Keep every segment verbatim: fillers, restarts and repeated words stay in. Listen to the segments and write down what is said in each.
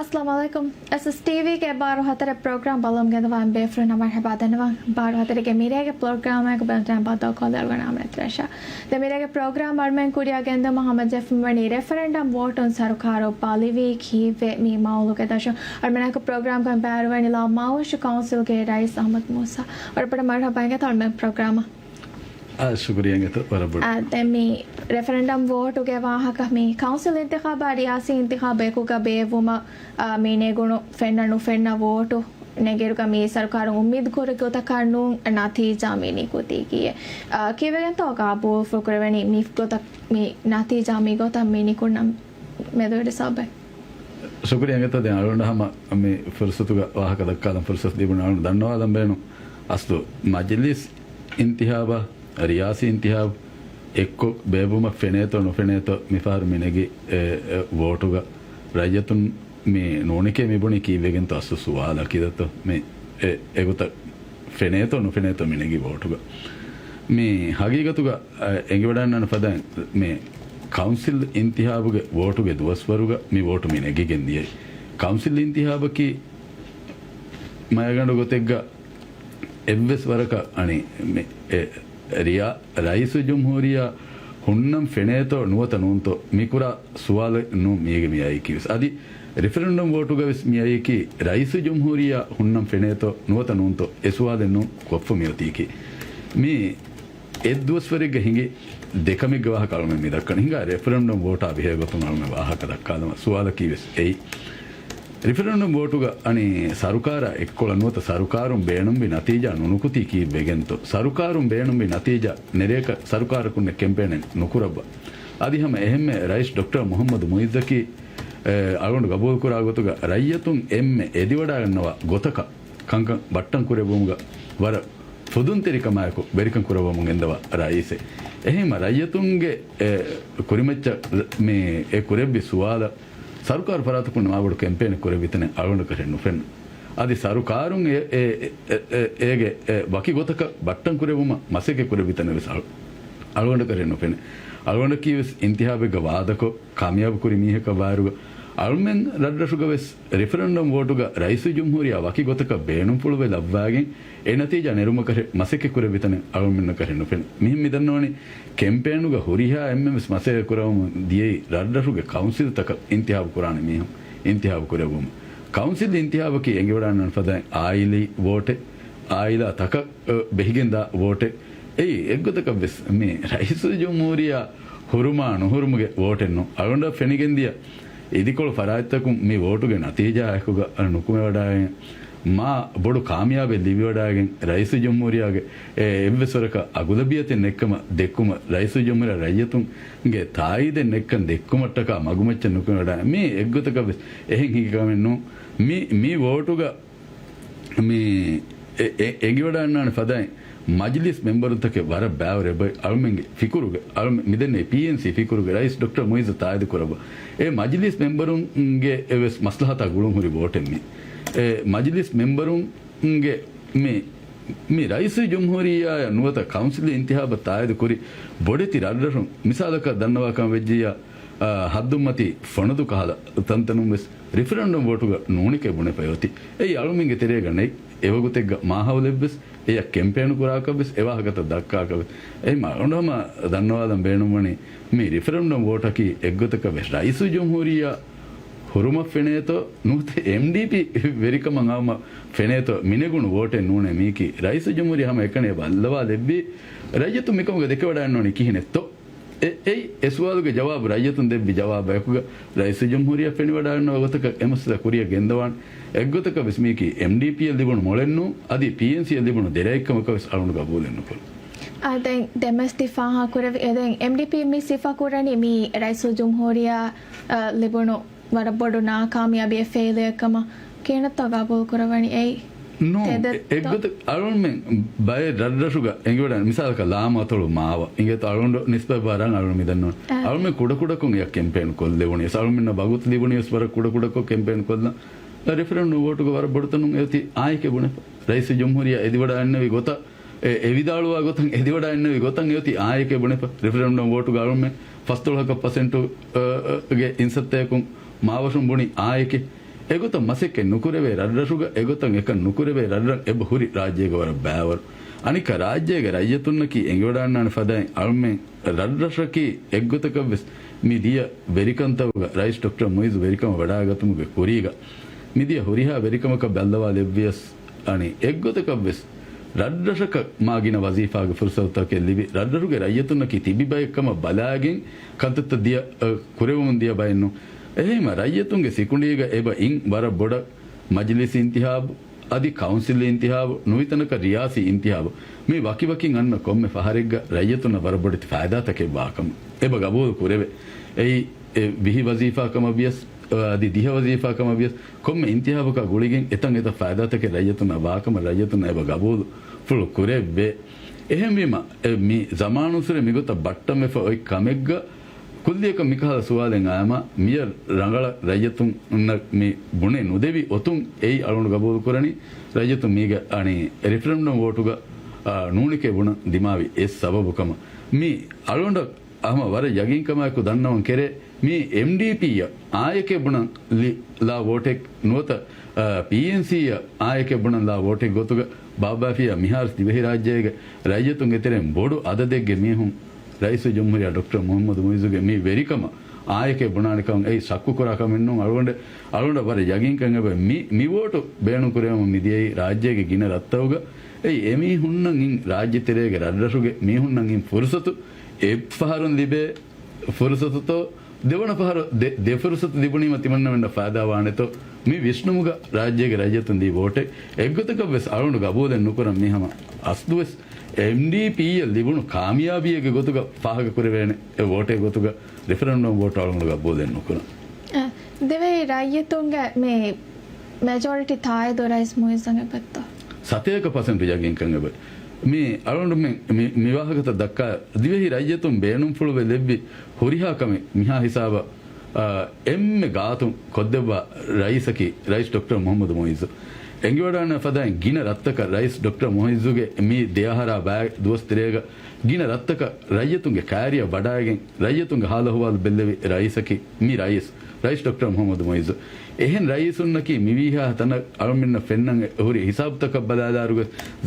އައްސަލާމު ޢަލައިކުމް. އެސްއެސް ޓީވީގެ ބާރު ހަތަރެއް ޕްރޮގްރާމް ބަލަމުން ގެންދަވާ އެންމެ ބޭފުޅުންނަށް މަރުޙަބާ ދަންނަވަން. ބާރު ހަތަރެއްގެ މިރޭގެ ޕްރޮގްރާމާއެކު ބެލުން ބައްދަލުކޮށްލި އަޅުގަނޑު އާމިނަތު ރަޝާ. ދެ މިރޭގެ ޕްރޮގްރާމް އަޅުމެން ކުރިއަށް ގެންދަވުމަށް ހަމަޖެއްފުން ވަނީ ރެފަރެންޑަމް ވޯޓުން ސަރުކާރު ބަލިވީ ކީއްވެ މި މައުޟޫގެ ދަށުން. އަޅުމެންނާއެކު ޕްރޮގްރާމްގައި ބައިވެރިވަނީ ލާމާވަށު ކައުންސިލްގެ ރައީސް އަޙްމަދު މޫސާ. ވަރަށް ބޮޑަށް މަރުޙަބާ އިނގޭތޯ އަޅުމެން ޕްރޮގްރާމަށް. އާ، ޝުކުރިއްޔާ އިނގޭތޯ ވަރަށް ބޮޑަށް. އާ، ދެން މި ރެފަރެންޑަމް ވޯޓުގެ ވާހަކަ މި ކައުންސިލް އިންތިޚާބާ ރިޔާސީ އިންތިޚާބު އެކުގަ ބޭއްވުމަށް، އާ، މި ނެގުނު ފެންނަ ނުފެންނަ ވޯޓު ނެގިއިރުގަ މި ސަރުކާރުން އުއްމީދު ކުރި ގޮތަކަށް ނޫން ނަތީޖާ މި ނިކުތީކީއެއް. އާ، ކީއްވެގެންތޯ ގާބޫލް ފުޅުކުރެވެނީ މި ގޮތަށް، މި ނަތީޖާ މި ގޮތަށް މި ނިކުންނަ މެދުވެރި ސަބަބެއް؟ ޝުކުރިއްޔާ އިނގޭތޯ ދެން އަޅުގަނޑަށް ހަމަ މި ފުރުސަތުގަ ވާހަކަ ދައްކާލަން ފުރުސަތު ލިބުނު އަޅުގަނޑު ދަންނަވާލަން ބޭނުން. އަސްލު މަޖިލިސް އިންތިޚާބާ، ރިޔާސީ އިންތިޚާބު އެއްކޮށް ބޭއްވުމަށް ފެނޭތޯ ނުފެނޭތޯ މިފަހަރު މި ނެގި، އެ، އެ، ވޯޓުގަ ރައްޔިތުން މި ނޫނިކޭ މި ބުނީ ކީއްވެގެންތޯ އަސްލު ސުވާލަކީ ދަތޯ މި އެ، އެގޮތަށް ފެނޭތޯ ނުފެނޭތޯ މި ނެގި ވޯޓުގަ. މި ހަގީގަތުގަ، އަ، އެނގިވަޑައިގަންނަވާނެ ފަދައިން މި ކައުންސިލް އިންތިޚާބުގެ ވޯޓުގެ ދުވަސްވަރުގަ މި ވޯޓު މި ނެގިގެން ދިޔައީ. ކައުންސިލް އިންތިޚާބަކީ މައިގަނޑު ގޮތެއްގަ އެއްވެސް ވަރަކަށް އަނި މި އެ ރިޔާ-، ރައީސުލްޖުމްހޫރިއްޔާ ހުންނަން ފެނޭތޯ ނުވަތަ ނޫންތޯ މި ކުރާ ސުވާލެއް ނޫން މީގެ މި އައީކީވެސް. އަދި ރެފަރެންޑަމް ވޯޓުގަވެސް މި އައީކީ ރައީސުލްޖުމްހޫރިއްޔާ ހުންނަން ފެނޭތޯ ނުވަތަ ނޫންތޯ އެ ސުވާލެއް ނޫން ކޮށްފަ މިއޮތީކީ. މި އެއްދުވަސްވަރެއްގަ ހިނގި ދެކަމެއްގެ ވާހަކަ އަޅުމެން މި ދައްކަނީ. ހިނގާ ރެފަރެންޑަމް ވޯޓާ ބެހޭ ގޮތުން އަޅުމެން ވާހަކަ ދައްކާލަމާ ސުވާލަކީވެސް އެއީ. ރެފަރެންޑަމް ވޯޓުގަ އަނި ސަރުކާރާ އެއްކޮޅަށް ނުވަތަ ސަރުކާރުން ބޭނުންވި ނަތީޖާ ނުނުކުތީ ކީއްވެގެންތޯ؟ ސަރުކާރުން ބޭނުންވި ނަތީޖާ ނެރޭކަށް ސަރުކާރަކުންނެއް ކެމްޕޭނެއް ނުކުރައްވާ. އަދި ހަމަ އެހެންމެ ރައީސް ޑޮކްޓަރ މުޙައްމަދު މުޢިއްޒަކީ، އެ، އަޅުގަނޑު ގަބޫލުކުރާ ގޮތުގަ ރައްޔިތުން އެންމެ އެދިވަޑައިގަންނަވާ ގޮތަކަށް ކަންކަން ބައްޓަން ކުރެއްވުމުގަ ވަރަށް ފުދުންތެރިކަމާއެކު ވެރިކަން ކުރައްވަމުން ގެންދަވާ ރައީސެއް. އެހެންމަ ރައްޔިތުންގެ، އެ، ކުރިމައްޗަށް މި އެ ކުރެއްވި ސުވާލަށް ސަރުކާރު ފަރާތަކުން މާބޮޑު ކެމްޕޭނެއް ކުރެއްވިތަނެއް އަޅުގަނޑަކަށް ނުފެންނަ. އަދި ސަރުކާރުން އެ، އެ، އެ، އެ، އޭގެ، އެ، ވަކި ގޮތަކަށް ބައްޓަން ކުރެއްވުމަށް މަސައްކަތް ކުރެއްވިތަނެއް ވެސް އަޅު-، އަޅުގަނޑަކަށް ނުފެނެ. އަޅުގަނޑަކީ ވެސް އިންތިޚާބެއްގަ ވާދަކޮށް، ކާމިޔާބު ކުރި މީހަކަށް ވާއިރުގަ އަޅުމެން ރަށްރަށުގަ ވެސް ރެފަރެންޑަމް ވޯޓުގަ ރައީސުލްޖުމްހޫރިއްޔާ ވަކި ގޮތަކަށް ބޭނުންފުޅުވެ ލައްވާގެން އެ ނަތީޖާ ނެރުމަކަށެއް މަސައްކަތް ކުރެއްވިތަނެއް އަޅުމެންނަކަށެއް ނުފެނެ. މިހެން މި ދަންނަވަނީ ކެމްޕޭނުގަ ހުރިހާ އެންމެން ވެސް މަސައްކަތް ކުރަމުން ދިޔައީ ރަށްރަށުގެ ކައުންސިލްތަކަށް އިންތިޚާބު ކުރާނެ މީހުން އިންތިޚާބު ކުރެއްވުމަށް. ކައުންސިލް އިންތިޚާބަކީ އެނގިވަޑައިގަންނަވާނެ ފަދައިން އާއިލީ ވޯޓެއް، އާއިލާ ތަކަށް، އަ، ބެހިގެންދާ ވޯޓެއް. އެއީ އެއްގޮތަކަށް ވެސް މި ރައީސުލްޖުމްހޫރިއްޔާ ހުރުމާ ނުހުރުމުގެ ވޯޓެއް ނޫން. އަޅުގަނޑަށް ފެނިގެންދިޔަ އިދިކޮޅު ފަރާތްތަކުން މި ވޯޓުގެ ނަތީޖާއެކުގަ ނުކުމެވަޑައިގެން މާ ބޮޑު ކާމިޔާބެއް ލިބިވަޑައިގެން ރައީސުލްޖުމްހޫރިއްޔާގެ އެ އެއްވެސް ވަރަކަށް އަގުލަބިއްޔަތެއް ނެއްކަމަށް ދެއްކުމަށް ރައީސުލްޖުމްހޫރިއްޔާ ރައްޔިތުންގެ ތާއީދެއް ނެއްކަން ދެއްކުމަށްޓަކާ މަގުމައްޗަށް ނުކުމެވަޑައި މީ އެއްގޮތަކަށް ވެސް އެހެން ހިނގި ކަމެއް ނޫން. މި، މި ވޯޓުގަ މި އެ، އެ، އެނގިވަޑައިގަންނާނެ ފަދައިން މަޖިލީސް މެމްބަރުންތަކެއް ވަރަށް ބައިވަރު އެބައި އަޅުމެންގެ ފިކުރުގެ، އަޅުމެ-، މިދެންނެވި ޕީއެންސީ ފިކުރުގެ ރައީސް ޑޮކްޓަރ މުޢިއްޒު ތާއީދު ކުރައްވާ. އެ މަޖިލީސް މެމްބަރުންގެ އެވެސް މަސްލަހަތާ ގުޅުންހުރި ވޯޓެއް މި. އެ މަޖިލީސް މެމްބަރުންގެ މި، މި ރައީސުލްޖުމްހޫރިއްޔާއަށް ނުވަތަ ކައުންސިލް އިންތިޚާބަށް ތާއީދު ކުރި ބޮޑެތި ރަށްރަށުން މިސާލަކަށް ދަންނަވާކަމަށް ވެއްޖިއްޔާ، އާ، ހައްދުންމަތީ ފޮނަދޫ ކަހަލަ ތަންތަނުން ވެސް ރެފަރެންޑަމް ވޯޓުގަ ނޫނިކޭ ބުނެފައި އޮތީ. އެއީ އަޅުމެންގެ ތެރޭގަ ނެތް އެވަގުތެއްގަ މާހައުލެއްވެސް އެޔަށް ކެމްޕޭނު ކުރާކަށްވެސް އެވާހަކަތައް ދައްކާކަށްވެސް. އެހެން އަޅުގަނޑު ހަމަ ދަންނަވާލަން ބޭނުންވަނީ މި ރެފަރެންޑަމް ވޯޓަކީ އެއްގޮތަކަށް ވެސް ރައީސުލްޖުމްހޫރިއްޔާ ހުރުމަށް ފެނޭތޯ ނުވަތަ އެމްޑީޕީ ވެރިކަމަށް އައުމަށް ފެނޭތޯ މިނެގުނު ވޯޓެއް ނޫނޭ މީކީ. ރައީސުލްޖުމްހޫރިއްޔާ ހަމަ އެކަނި ބައްލަވާލެއްވީ ރައްޔިތުން މިކަމުގަ ދެކެވަޑައިންނޯނީ ކިހިނެއްތޯ؟ އެ، އެއީ އެ ސުވާލުގެ ޖަވާބު ރައްޔިތުން ދެއްވި ޖަވާބަކުގަ ރައީސުލްޖުމްހޫރިއްޔާ ފެނިވަޑައިގަންނަވާ ގޮތަކަށް އެ މައްސަލަ ކުރިއަށް ގެންދަވާނެ. އެއްގޮތަކަށް ވެސް މީކީ އެމްޑީޕީއަށް ލިބުނު މޮޅެއް ނޫން، އަދި ޕީއެންސީއަށް ލިބުނު ދެރައެއްކަމަކަށް ވެސް އަޅުގަނޑު ގަބޫލެއް ނުކުރަން. އާ، ދެން ދެމަސް ދިފާހާ ކުރެވި، އެ ދެން އެމްޑީޕީ މި ސިފަ ކުރަނީ މީ ރައީސުލްޖުމްހޫރިއްޔާ، އަ، ލިބުނު ވަރަށް ބޮޑު ނާކާމިޔާބީއެއް ފެއިލްއެއްކަމަށް ކިހިނެއްތޯ ގަބޫލު ކުރައްވަނީ އެއީ؟ ނޫން، ތެދެއްތޯ؟ އެ-، އެއްގޮތަށް އަޅުމެން ބައެއް ރަށްރަށުގަ އެނގިވަޑައި މިސާލަކަށް ލާމަތޮޅު މާވަ އިނގޭތޯ އަޅުގަނޑު ނިސްބަތްވާ ރަށް އަޅުގަނޑު މިދަންނަވަން. އާ. އަޅުމެން ކުޑަކުޑަކޮށް އެޔަށް ކެމްޕޭން ކޮށްލެވުނީ. އަޅުމެންނަށް ވަގުތު ލިބުނީ ވެސް ވަރަށް ކުޑަކުޑަކޮށް ކެމްޕޭން ކޮށްލަން. ރެފަރެންޑަމް ވޯޓުގަ ވަރަށް ބޮޑުތަނުން އެއޮތީ އާއެކޭ ބުނެފަ. ރައީސުލްޖުމްހޫރިއްޔާ އެދިވަޑައިގަންނެވި ގޮތަށް އެ، އެވިދާޅުވާ ގޮތަށް އެދިވަޑައިގަންނެވި ގޮތަށް އެއޮތީ އާއެކޭ ބުނެފަ. ރެފަރެންޑަމް ވޯޓުގަ އަޅުމެން ފަސްދޮޅަހަކަށް ޕަސެންޓު، އަ، އަ، ގެ އިންސައްތަޔަކުން މާވަށުން ބުނި އާއެކޭ. އެގޮތަށް މަސައްކަތް ނުކުރެވޭ ރަށްރަށުގަ އެގޮތަށް އެކަން ނުކުރެވޭ ރަށްރަށް އެބަ ހުރި ރާއްޖޭގަ ވަރަށް ބައިވަރު. އަނެއްކާ ރާއްޖޭގެ ރައްޔިތުންނަކީ އެނގިވަޑާންނާނެ ފަދައިން އަޅުމެން ރަށްރަށަކީ އެއްގޮތަކަށްވެސް މި ދިޔަ ވެރިކަންތަކުގަ ރައީސް ޑޮކްޓަރ މުއިއްޒު ވެރިކަމަށް ވަޑާގަތުމުގެ ކުރީގަ މިދިޔަ ހުރިހާ ވެރިކަމަކަށް ބައްލަވާލެއްވިޔަސް އަނެއް އެއްގޮތަކަށްވެސް ރަށްރަށަކަށް މާ ގިނަ ވަޒީފާގެ ފުރުސަތުތަކެއް ލިބި، ރަށްރަށުގެ ރައްޔިތުންނަކީ ތިބި ބައެއް ކަމަށް ބަލާގެން ކަންތައްތައް ދިޔަ، އަ، ކުރެވެމުން ދިޔަ ބައެއްނު. އެހެންވީމަ ރައްޔިތުންގެ ސިކުނޑީގަ އެބަ އިން ވަރަށް ބޮޑަށް މަޖިލިސް އިންތިހާބު، އަދި ކައުންސިލް އިންތިހާބު، ނުވިތަނަކަށް ރިޔާސީ އިންތިހާބު، މި ވަކިވަކިން އަންނަ ކޮންމެ ފަހަރެއްގަ ރައްޔިތުންނަށް ވަރަށް ބޮޑެތި ފައިދާތަކެއް ވާކަމަށް އެބަ ގަބޫލު ކުރެވޭ. އެއީ، އެ ވިހި ވަޒީފާ ކަމަށް ވިޔަސް، އަދި ދިހަ ވަޒީފާ ކަމަށް ވިޔަސް، ކޮންމެ އިންތިހާބަކާ ގުޅިގެން އެތަން އެތައް ފައިދާތަކެއް ރައްޔިތުންނަށް ވާކަމަށް ރައްޔިތުންނަށް އެބަ ގަބޫލުފުޅު ކުރެވޭ. އެހެންވީމަ، އެ މި ޒަމާނުއްސުރެ މިގޮތަށް ބައްޓަންވެފަ އޮތް ކަމެއްގަ، ކުއްލިއަކަށް މިކަހަލަ ސުވާލެއް އައީމަ، މިޔަށް ރަނގަޅަށް ރައްޔިތުންނަށް މި ބުނެ ނުދެވި އޮތުން އެއީ އަޅުގަނޑު ގަބޫލު ކުރަނީ، ރައްޔިތުން މީގެ އަނީ ރިފަރެންޑަމް ވޯޓުގަ، އާ، ނޫނެކޭ ބުނަން ދިމާވި އެއް ސަބަބު ކަމަށް. މީ އަޅުގަނޑަށް ހަމަ ވަރަށް ޔަގީންކަމާއެކު ދަންނަވަން ކެރޭ، މީ އެމްޑީޕީއަށް އާއެކޭ ބުނަން ލި-، ލާ ވޯޓެއް ނުވަތަ، އާ، ޕީއެންސީއަށް އާއެކޭ ބުނަން ލާ ވޯޓެއް ގޮތުގަ ބާއްވާފިއްޔާ މިހާރު ދިވެހިރާއްޖޭގެ ރައްޔިތުންގެ ތެރެއިން ބޮޑު އަދަދެއްގެ މީހުން ރައީސުލްޖުމްހޫރިއްޔާ ޑޮކްޓަރ މުހައްމަދު މުއިއްޒުގެ މި ވެރިކަމަށް އާއެކޭ ބުނާނެ ކަމަށް އެއީ ޝައްކު ކުރާ ކަމެއް ނޫން. އަޅުގަނޑަށް، އަޅުގަނޑަށް ވަރަށް ޔަގީންކަން އެބަ މި، މި ވޯޓު ބޭނުން ކުރެވެމުން މިދިޔައީ ރާއްޖޭގެ ގިނަ ރަށްތަކުގަ އެއީ އެމީހުންނަށް އިން ރާއްޖެ ތެރޭގެ ރަށްރަށުގެ މީހުންނަށް އިން ފުރުސަތު އެއްފަހަރުން ލިބޭ ފުރުސަތުތޯ، ދެވަނަ ފަހަރު ދެ، ދެ ފުރުސަތު ލިބުނީމަ ތިމަންނަމެންނަށް ފައިދާ ވާނެތޯ، މި ވިސްނުމުގަ ރާއްޖޭގެ ރައްޔިތުން ދީ ވޯޓެއް އެއްގޮތަކަށް ވެސް އަޅުގަނޑު ގަބޫލެއް ނުކުރަން މީ ހަމަ އަސްލުވެސް އެމްޑީޕީއަށް ލިބުނު ކާމިޔާބީއެއްގެ ގޮތުގަ ފާހަގަ ކުރެވޭނެ އެ ވޯޓެއް ގޮތުގަ ރިފަރެންޑަމް ވޯޓު އަޅުގަނޑު ގަބޫލެއް ނުކުރަން. އަ، ދިވެހި ރައްޔިތުންގެ މި މެޖޯރިޓީ ތާއީދު ރައީސް މުއިއްޒަށް އެބައްތޯ؟ ސަތޭކަ ޕަސެންޓު ޔަގީންކަން އެބަ. މި އަޅުގަނޑު މި، މި، މި ވާހަކަތައް ދައްކާ ދިވެހި ރައްޔިތުން ބޭނުންފުޅުވެ ލެއްވި ހުރިހާ ކަމެއް މިހާ ހިސާބަށް، އާ، އެންމެ ގާތުން ކޮށްދެއްވާ ރައީސަކީ ރައީސް ޑޮކްޓަރ މުހައްމަދު މުއިއްޒު. އެނގިވަޑާންނަ ފަދައިން ގިނަ ރަށްތަކަށް ރައީސް ޑޮކްޓަރ މުއިއްޒުގެ މި ދެއަހަރާ ބައި ދުވަސް ތެރޭގަ ގިނަ ރަށްތަކަށް ރައްޔިތުންގެ ކައިރިއަށް ވަޑާގެން ރައްޔިތުންގެ ހާލު އަހުވާލު ބެއްލެވި ރައީސަކީ މި ރައީސް، ރައީސް ޑޮކްޓަރ މުހައްމަދު މުއިއްޒު. އެހެން ރައީސުންނަކީ މިވީހާ ތަނަށް އަޅުމެންނަށް ފެންނަން ހުރި ހިސާބުތަކަށް ބަލާލާރުގަ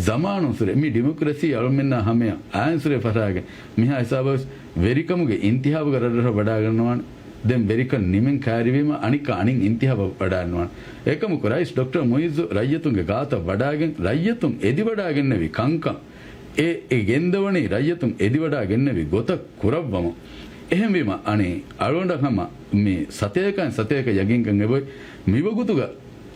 ޒަމާނުންސުރެ މި ޑިމޮކްރަސީ އަޅުމެންނާ ހަމަޔަށް އާއިންސުރެ ފަށާގެން މިހާ ހިސާބަށް ވެރިކަމުގެ އިންތިހާބުގަ ރަށްރަށަށް ވަޑާގަންނަވާނެ. ދެން ވެރިކަން ނިމެން ކައިރިވީމަ އަނިކާ އަނިން އިންތިހާބަށް ވަޑާންނަވާނެ. އެކަމަކު ރައީސް ޑޮކްޓަރ މުއިއްޒު ރައްޔިތުންގެ ގާތަށް ވަޑާގެން ރައްޔިތުން އެދިވަޑާގެންނެވި ކަންކަން އެ، އެ ގެންދަވަނީ ރައްޔިތުން އެދިވަޑާގެންނެވި ގޮތަށް ކުރައްވަމުން. އެހެންވީމަ، އަނީ އަޅުގަނޑަށް ހަމަ މި ސަތޭކައިން ސަތޭކަ ޔަގީންކަން އެބޮތް މިވަގުތުގަ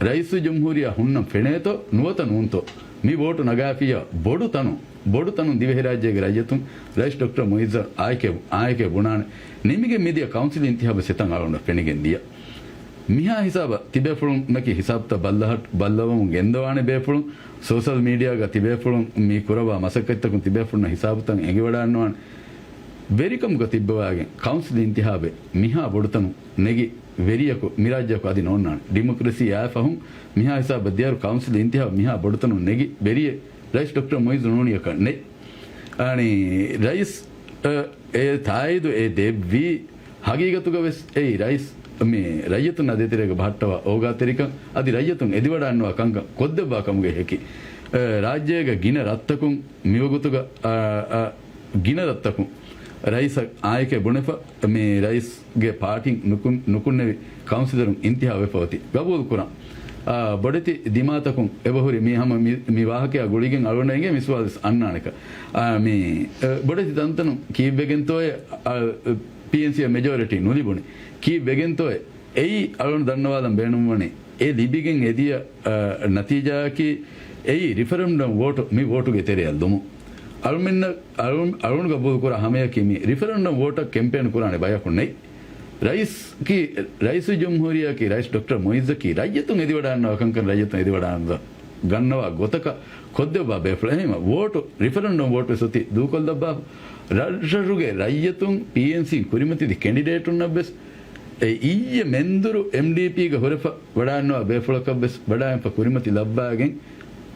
ރައީސުލްޖުމްހޫރިއްޔާ ހުންނަން ފެނޭތޯ ނުވަތަ ނޫންތޯ، މި ވޯޓު ނަގާފިއްޔާ ބޮޑު ތަނުން، ބޮޑު ތަނުން ދިވެހިރާއްޖޭގެ ރައްޔިތުން ރައީސް ޑޮކްޓަރ މުއިއްޒަށް އާއެކޭ، އާއެކޭ ބުނާނެ. ނިމިގެން މިދިޔަ ކައުންސިލް އިންތިހާބަށް ސިތަން އަޅުގަނޑަށް ފެނިގެން ދިޔަ. މިހާ ހިސާބަށް ތިބޭފުޅުންނަކީ ހިސާބުތައް ބައްލަހަ، ބައްލަވަމުން ގެންދަވާނެ ބޭފުޅުން، ސޯޝަލް މީޑިއާގަ ތިބޭފުޅުން މި ކުރައްވާ މަސައްކަތްތަކުން ތިބޭފުޅުންނަށް ހިސާބުތައް އެނގިވަޑާންނަވާނެ. ވެރިކަމުގަ ތިއްބަވާގެން ކައުންސިލް އިންތިހާބެއް މިހާ ބޮޑުތަނުން ނެގި ވެރިޔަކު މިރާއްޖެއަކު އަދި ނޯންނާނެ. ޑިމޮކްރަސީ އާ ފަހުން މިހާ ހިސާބަށް ދިޔައިރު ކައުންސިލް އިންތިހާބު މިހާ ބޮޑުތަނުން ނެގި ވެރިއެއް ރައީސް ޑޮކްޓަރ މުއިއްޒު ނޫނިއަކަށް ނެތް. އަނީ ރައީސް، އަ، އެ ތާއީދު އެ ދެއްވީ ހަގީގަތުގަ ވެސް އެއީ ރައީސް މި ރައްޔިތުންނާ ދޭތެރޭގަ ބަހައްޓަވާ އޯގާތެރިކަން އަދި ރައްޔިތުން އެދިވަޑާންނަވާ ކަންކަން ކޮށްދެއްވާ ކަމުގެ ހެކި. އަ، ރާއްޖޭގަ ގިނަ ރަށްތަކުން މިވަގުތުގަ، އަ، އަ، ގިނަ ރަށްތަކުން ރައީސަށް އާއެކޭ ބުނެފަ މި ރައީސްގެ ޕާޓީން ނުކުން، ނުކުންނެވި ކައުންސިލަރުން އިންތިހާބު ވެފަ އޮތީ ގަބޫލު ކުރަން. އާ، ބޮޑެތި ދިމާތަކުން އެބަހުރި މީ ހަމަ މި، މި ވާހަކަޔާ ގުޅިގެން އަޅުގަނޑަށް އެނގޭ މި ސުވާލު ވެސް އަންނާނެކަން. އާ، މި، އަ، ބޮޑެތި ތަންތަނުން ކީއްވެގެންތޯއޭ، އާ، ޕީއެންސީއަށް މެޖޯރިޓީ ނުލިބުނީ؟ ކީއްވެގެންތޯއޭ؟ އެއީ އަޅުގަނޑު ދަންނަވާލަން ބޭނުންވަނީ އެ ލިބިގެން އެދިޔަ، އަ، ނަތީޖާއަކީ އެއީ ރިފަރެންޑަމް ވޯޓު މި ވޯޓުގެ ތެރެއަށް ލުމުން. އަޅުމެންނަށް، އަޅު، އަޅުގަނޑު ގަބޫލު ކުރާ ހަމަޔަކީ މި ރިފަރެންޑަމް ވޯޓަށް ކެމްޕޭން ކުރާނެ ބަޔަކު ނެތް. ރައީސް ކީ، ރައީސުލްޖުމްހޫރިއްޔާ ކީ ރައީސް ޑޮކްޓަރ މުއިއްޒަކީ ރައްޔިތުން އެދިވަޑާންނަވާ ކަންކަން ރައްޔިތުން އެދިވަޑާން ގަންނަވާ ގޮތަކަށް ކޮށްދެއްވާ ބޭފުޅެއް. އެހެންވީމަ ވޯޓު، ރިފަރެންޑަމް ވޯޓު ވެސް އޮތީ ދޫކޮށްލައްވާ ރަށްރަށުގެ ރައްޔިތުން ޕީއެންސީން ކުރިމަތިލި ކެންޑިޑޭޓުންނަށް ވެސް އެ އިއްޔެ މެންދުރު އެމްޑީޕީގަ ހުރެފަ ވަޑާންނަވާ ބޭފުޅަކަށް ވެސް ވަޑާއިންފަ ކުރިމަތި ލައްވާގެން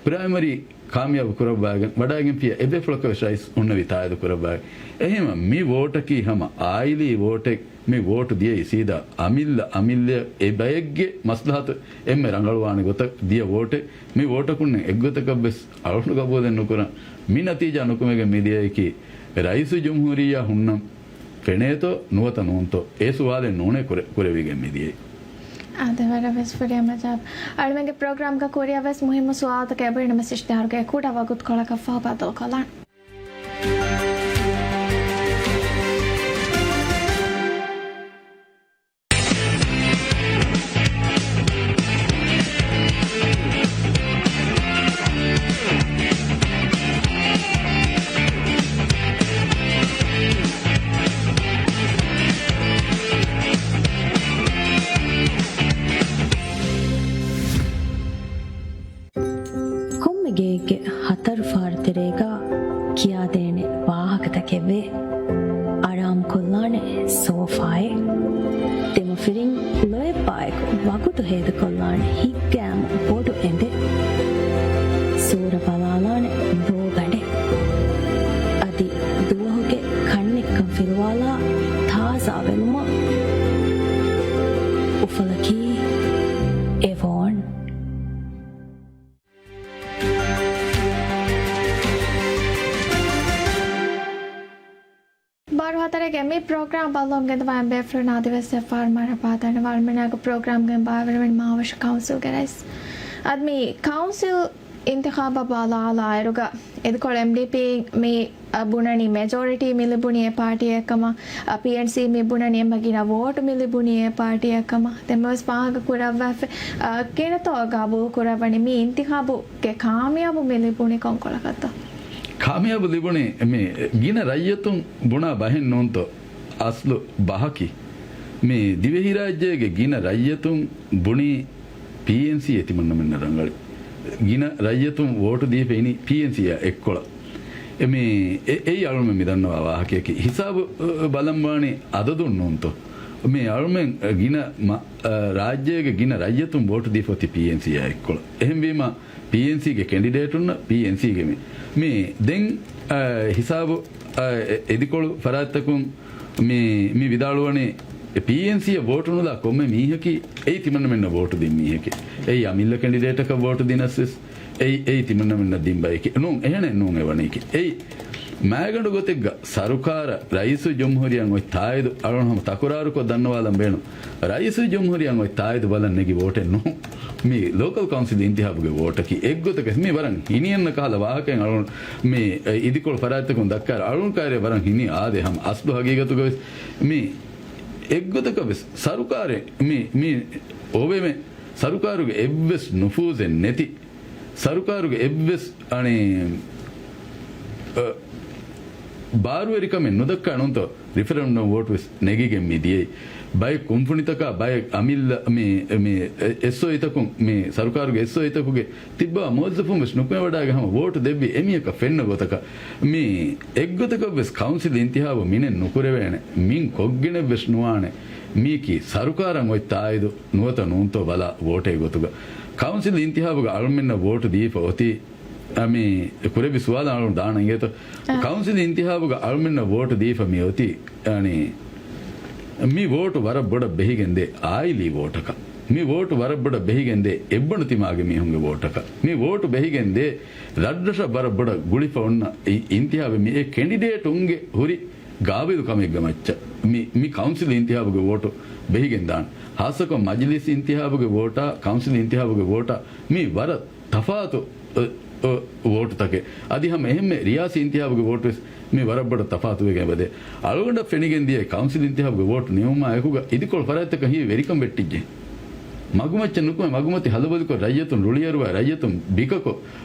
ޕްރައިމަރީ ކާމިޔާބު ކުރައްވާގެން ވަޑާގެންފިޔާ އެބޭފުޅަކަށް ވެސް ރައީސް ހުންނެވި ތާއީދު ކުރައްވާގެން. އެހެންވީމަ މި ވޯޓަކީ ހަމަ އާއިލީ ވޯޓެއް މި ވޯޓު ދިޔައީ ސީދާ އަމިއްލަ އަމިއްލަ އެ ބައެއްގެ މަސްލަހަތު އެންމެ ރަނގަޅުވާނެ ގޮތަށް ދިޔަ ވޯޓެއް. މި ވޯޓަކުންނެއް އެއްގޮތަކަށްވެސް އަޅުގަނޑު ގަބޫލެއް ނުކުރަން. މި ނަތީޖާ ނުކުމެގެން މިދިޔައީކީ ރައީސުލްޖުމްހޫރިއްޔާ ހުންނަން ފެނޭތޯ ނުވަތަ ނޫންތޯ އެ ސުވާލެއް ނޫނޭ ކުރެ-، ކުރެވިގެން މިދިޔައީ. އާދެ، ވަރަށް ވެސް ފުރިހަމަ ޖަވާބު. އަޅުމެންގެ ޕްރޮގްރާމްގަ ކުރިއަށް ވެސް މުހިއްމު ސުވާލުތަކެއް އެބައިނަމަސް އިޝްތިހާރުގެ ކުޑަ ވަގުތުކޮޅަކަށްފަހު ބައްދަލުކޮށްލާން. ކޮންމެ ގެއެއްގެ ހަތަރު ފާރު ތެރޭގަ ކިޔާދޭނެ ވާހަކަތަކެއްވޭ. އަރާމުކޮށްލާނެ ސޯފާއެއް. ދެމަފިރިން ލޮޔެއްބާއެކު ވަގުތު ހޭދަކޮށްލާނެ ހިތްގައިމު ބޮޑު އެނދެއް. ސޫރަ ބަލާލާނެ ބޯގަނޑެއް. އަދި ދުވަހުގެ ކަންނެއްކަން ފިލުވާލާ ތާޒާވެލުމަށް. އުފަލަކީ އެވޯން. ބާރު ހަތަރެއްގެ މި ޕްރޮގްރާމް ބައްލަވަމުން ގެންދަވާ އެންމެ ބޭފުޅުންނަށް އަދިވެސް އެއްފަހަރު މަރުޙަބާ ދަންނަވާ. އަޅުމެންނާގެ ޕްރޮގްރާމްގެ ބާވަރުވެނި މާވަށު ކައުންސިލްގެ ރައީސް. އަދި މި ކައުންސިލް އިންތިޚާބަށް ބަލާލާއިރުގަ އިދިކޮޅު އެމްޑީޕީ މި އަ، ބުނަނީ މެޖޯރިޓީ މި ލިބުނީ އެ ޕާޓީއެއްކަމަށް، އަ، ޕީއެންސީ މި ބުނަނީ އެންމެ ގިނަ ވޯޓު މި ލިބުނީ އެ ޕާޓީއެއްކަމަށް. ދެން ވެސް ފާހަގަ ކުރައްވާފަ، އަ، ގިނަތޯ ގަބޫލު ކުރައްވަނީ މި އިންތިޚާބުގެ ކާމިޔާބު މި ލިބުނީ ކޮންކޮޅަކަށްތޯ؟ ކާމިޔާބު ލިބުނީ މި ގިނަ ރައްޔިތުން ބުނާ ބަހެއް ނޫންތޯ؟ އަސްލު ބަހަކީ މި ދިވެހިރާއްޖޭގެ ގިނަ ރައްޔިތުން ބުނީ ޕީއެންސީ އެތިމަންނަމެންނަށް ރަނގަޅި. ގިނަ ރައްޔިތުން ވޯޓު ދީފަ އިނީ ޕީއެންސީއާ އެއްކޮޅަށް. އެ މި، އެ-، އެއީ އަޅުމެން މި ދަންނަވާ ވާހަކަޔަކީ. ހިސާބު، އަ، ބަލަން ވާނީ އަދަދުން ނޫންތޯ؟ މި އަޅުމެން ގިނަ މަ-، އަ، ރާއްޖޭގެ ގިނަ ރައްޔިތުން ވޯޓު ދީފަ އޮތީ ޕީއެންސީއާ އެއްކޮޅަށް. އެހެންވީމަ، ޕީއެންސީގެ ކެނޑިޑޭޓުންނަށް ޕީއެންސީގެ މި، މި ދެން، އަ، ހިސާބު، އަ، އެ-، އިދިކޮޅު ފަރާތްތަކުން މި، މި ވިދާޅުވަނީ ޕީއެންސީއަށް ވޯޓު ނުލާ ކޮންމެ މީހަކީ އެއީ ތިމަންނަމެންނަށް ވޯޓު ދިން މީހެކޭ. އެއީ އަމިއްލަ ކެނޑިޑޭޓަކަށް ވޯޓު ދިނަސްވެސް އެއީ، އެއީ ތިމަންނަމެންނަށް ދިން ބައެކޭ. ނޫން، އެހެނެއް ނޫން އެވަނީކީ. އެއީ މާގަނޑު ގޮތެއްގަ ސަރުކާރަށް ރައީސުލްޖުމްހޫރިއްޔާ އޮތް ތާއީދު އަޅުން ހަމަ ތަކުރާރުކޮށް ދަންނަވާލަން ބޭނުން. ރައީސުލްޖުމްހޫރިއްޔާ އޮތް ތާއީދު ބަލަން ނެގި ވޯޓެއް ނޫން. މި ލޯކަލް ކައުންސިލް އިންތިހާބުގެ ވޯޓަކީ އެއްގޮތަކަށް މި ވަރަށް ހިނިއަންނަ ކަހަލަ ވާހަކައެއް އަޅުން މި އިދިކޮޅު ފަރާތްތަކުން ދައްކާއިރު އަޅުން ކައިރިއަށް ވަރަށް ހިނި އާދޭ ހަމަ އަސްލު ހަގީގަތުގަވެސް މި އެއްގޮތަކަށް ވެސް ސަރުކާރެއް މި، މި އޮވެމެ ސަރުކާރުގެ އެއްވެސް ނުފޫޒެއް ނެތި، ސަރުކާރުގެ އެއްވެސް އަނެއް، އަ، ބާރުވެރިކަމެއް ނުދައްކާ ނޫންތޯ ރިފަރެންޑަމް ވޯޓު ވެސް ނެގިގެން މި ދިޔައީ. ބައެއް ކުންފުނިތަކާ ބައެއް އަމިއްލަ މި، މި އެސްއޯއީތަކުން މި ސަރުކާރުގެ އެސްއޯއީތަކުގެ ތިއްބާ މުވައްޒަފުން ވެސް ނުކުމެވަޑައިގެން ހަމަ ވޯޓު ދެއްވި އެމީހަކަށް ފެންނަ ގޮތަކަށް މި އެއްގޮތަކަށް ވެސް ކައުންސިލް އިންތިހާބު މިނެއް ނުކުރެވޭނެ. މިން ކޮށްގެނެއް ވެސް ނުވާނެ. މީކީ ސަރުކާރަށް އޮތް ތާއީދު ނުވަތަ ނޫންތޯ ބަލާ ވޯޓެއް ގޮތުގަ. ކައުންސިލް އިންތިހާބުގަ އަޅުމެންނަށް ވޯޓު ދީފަ އޮތީ، އަ، މި ކުރެއްވި ސުވާލަށް އަޅުން ދާނަން އިނގޭތޯ؟ އާ. ކައުންސިލް އިންތިހާބުގަ އަޅުމެންނަށް ވޯޓު ދީފަ މި އޮތީ، އަނި، މި ވޯޓު ވަރަށް ބޮޑަށް ބެހިގެންދޭ އާއިލީ ވޯޓަކަށް. މި ވޯޓު ވަރަށް ބޮޑަށް ބެހިގެންދޭ އެއްބަނޑު ތިމާގެ މީހުންގެ ވޯޓަކަށް. މި ވޯޓު ބެހިގެންދޭ ރަށްރަށަށް ވަރަށް ބޮޑަށް ގުޅިފަ އޮންނަ އި-، އިންތިހާބެއް މި އެ ކެނޑިޑޭޓުންގެ ހުރި ގާބިލު ކަމެއްގެ މައްޗަށް މި، މި ކައުންސިލް އިންތިހާބުގެ ވޯޓު ބެހިގެން ދާން. ހާއްސަކޮށް މަޖިލިސް އިންތިހާބުގެ ވޯޓާ، ކައުންސިލް އިންތިހާބުގެ ވޯޓާ މި ވަރަށް ތަފާތު، އަ، އަ، ވޯޓުތަކެއް. އަދި ހަމަ އެހެންމެ ރިޔާސީ އިންތިހާބުގެ ވޯޓު ވެސް މި ވަރަށް ބޮޑަށް ތަފާތުވެގެން އެބަދޭ. އަޅުގަނޑަށް ފެނިގެން ދިޔަ ކައުންސިލް އިންތިހާބުގެ ވޯޓު ނިމުމާ އެކުގަ އިދިކޮޅު ފަރާތްތަކަށް ހީވި ވެރިކަން ވެއްޓިއްޖެ. މަގުމައްޗަށް ނުކުމެ މަގުމަތި ހަލަބޮލިކޮށް ރައްޔިތުން ރުޅިއެރުވާ ރައްޔިތުން ބިކަކޮށް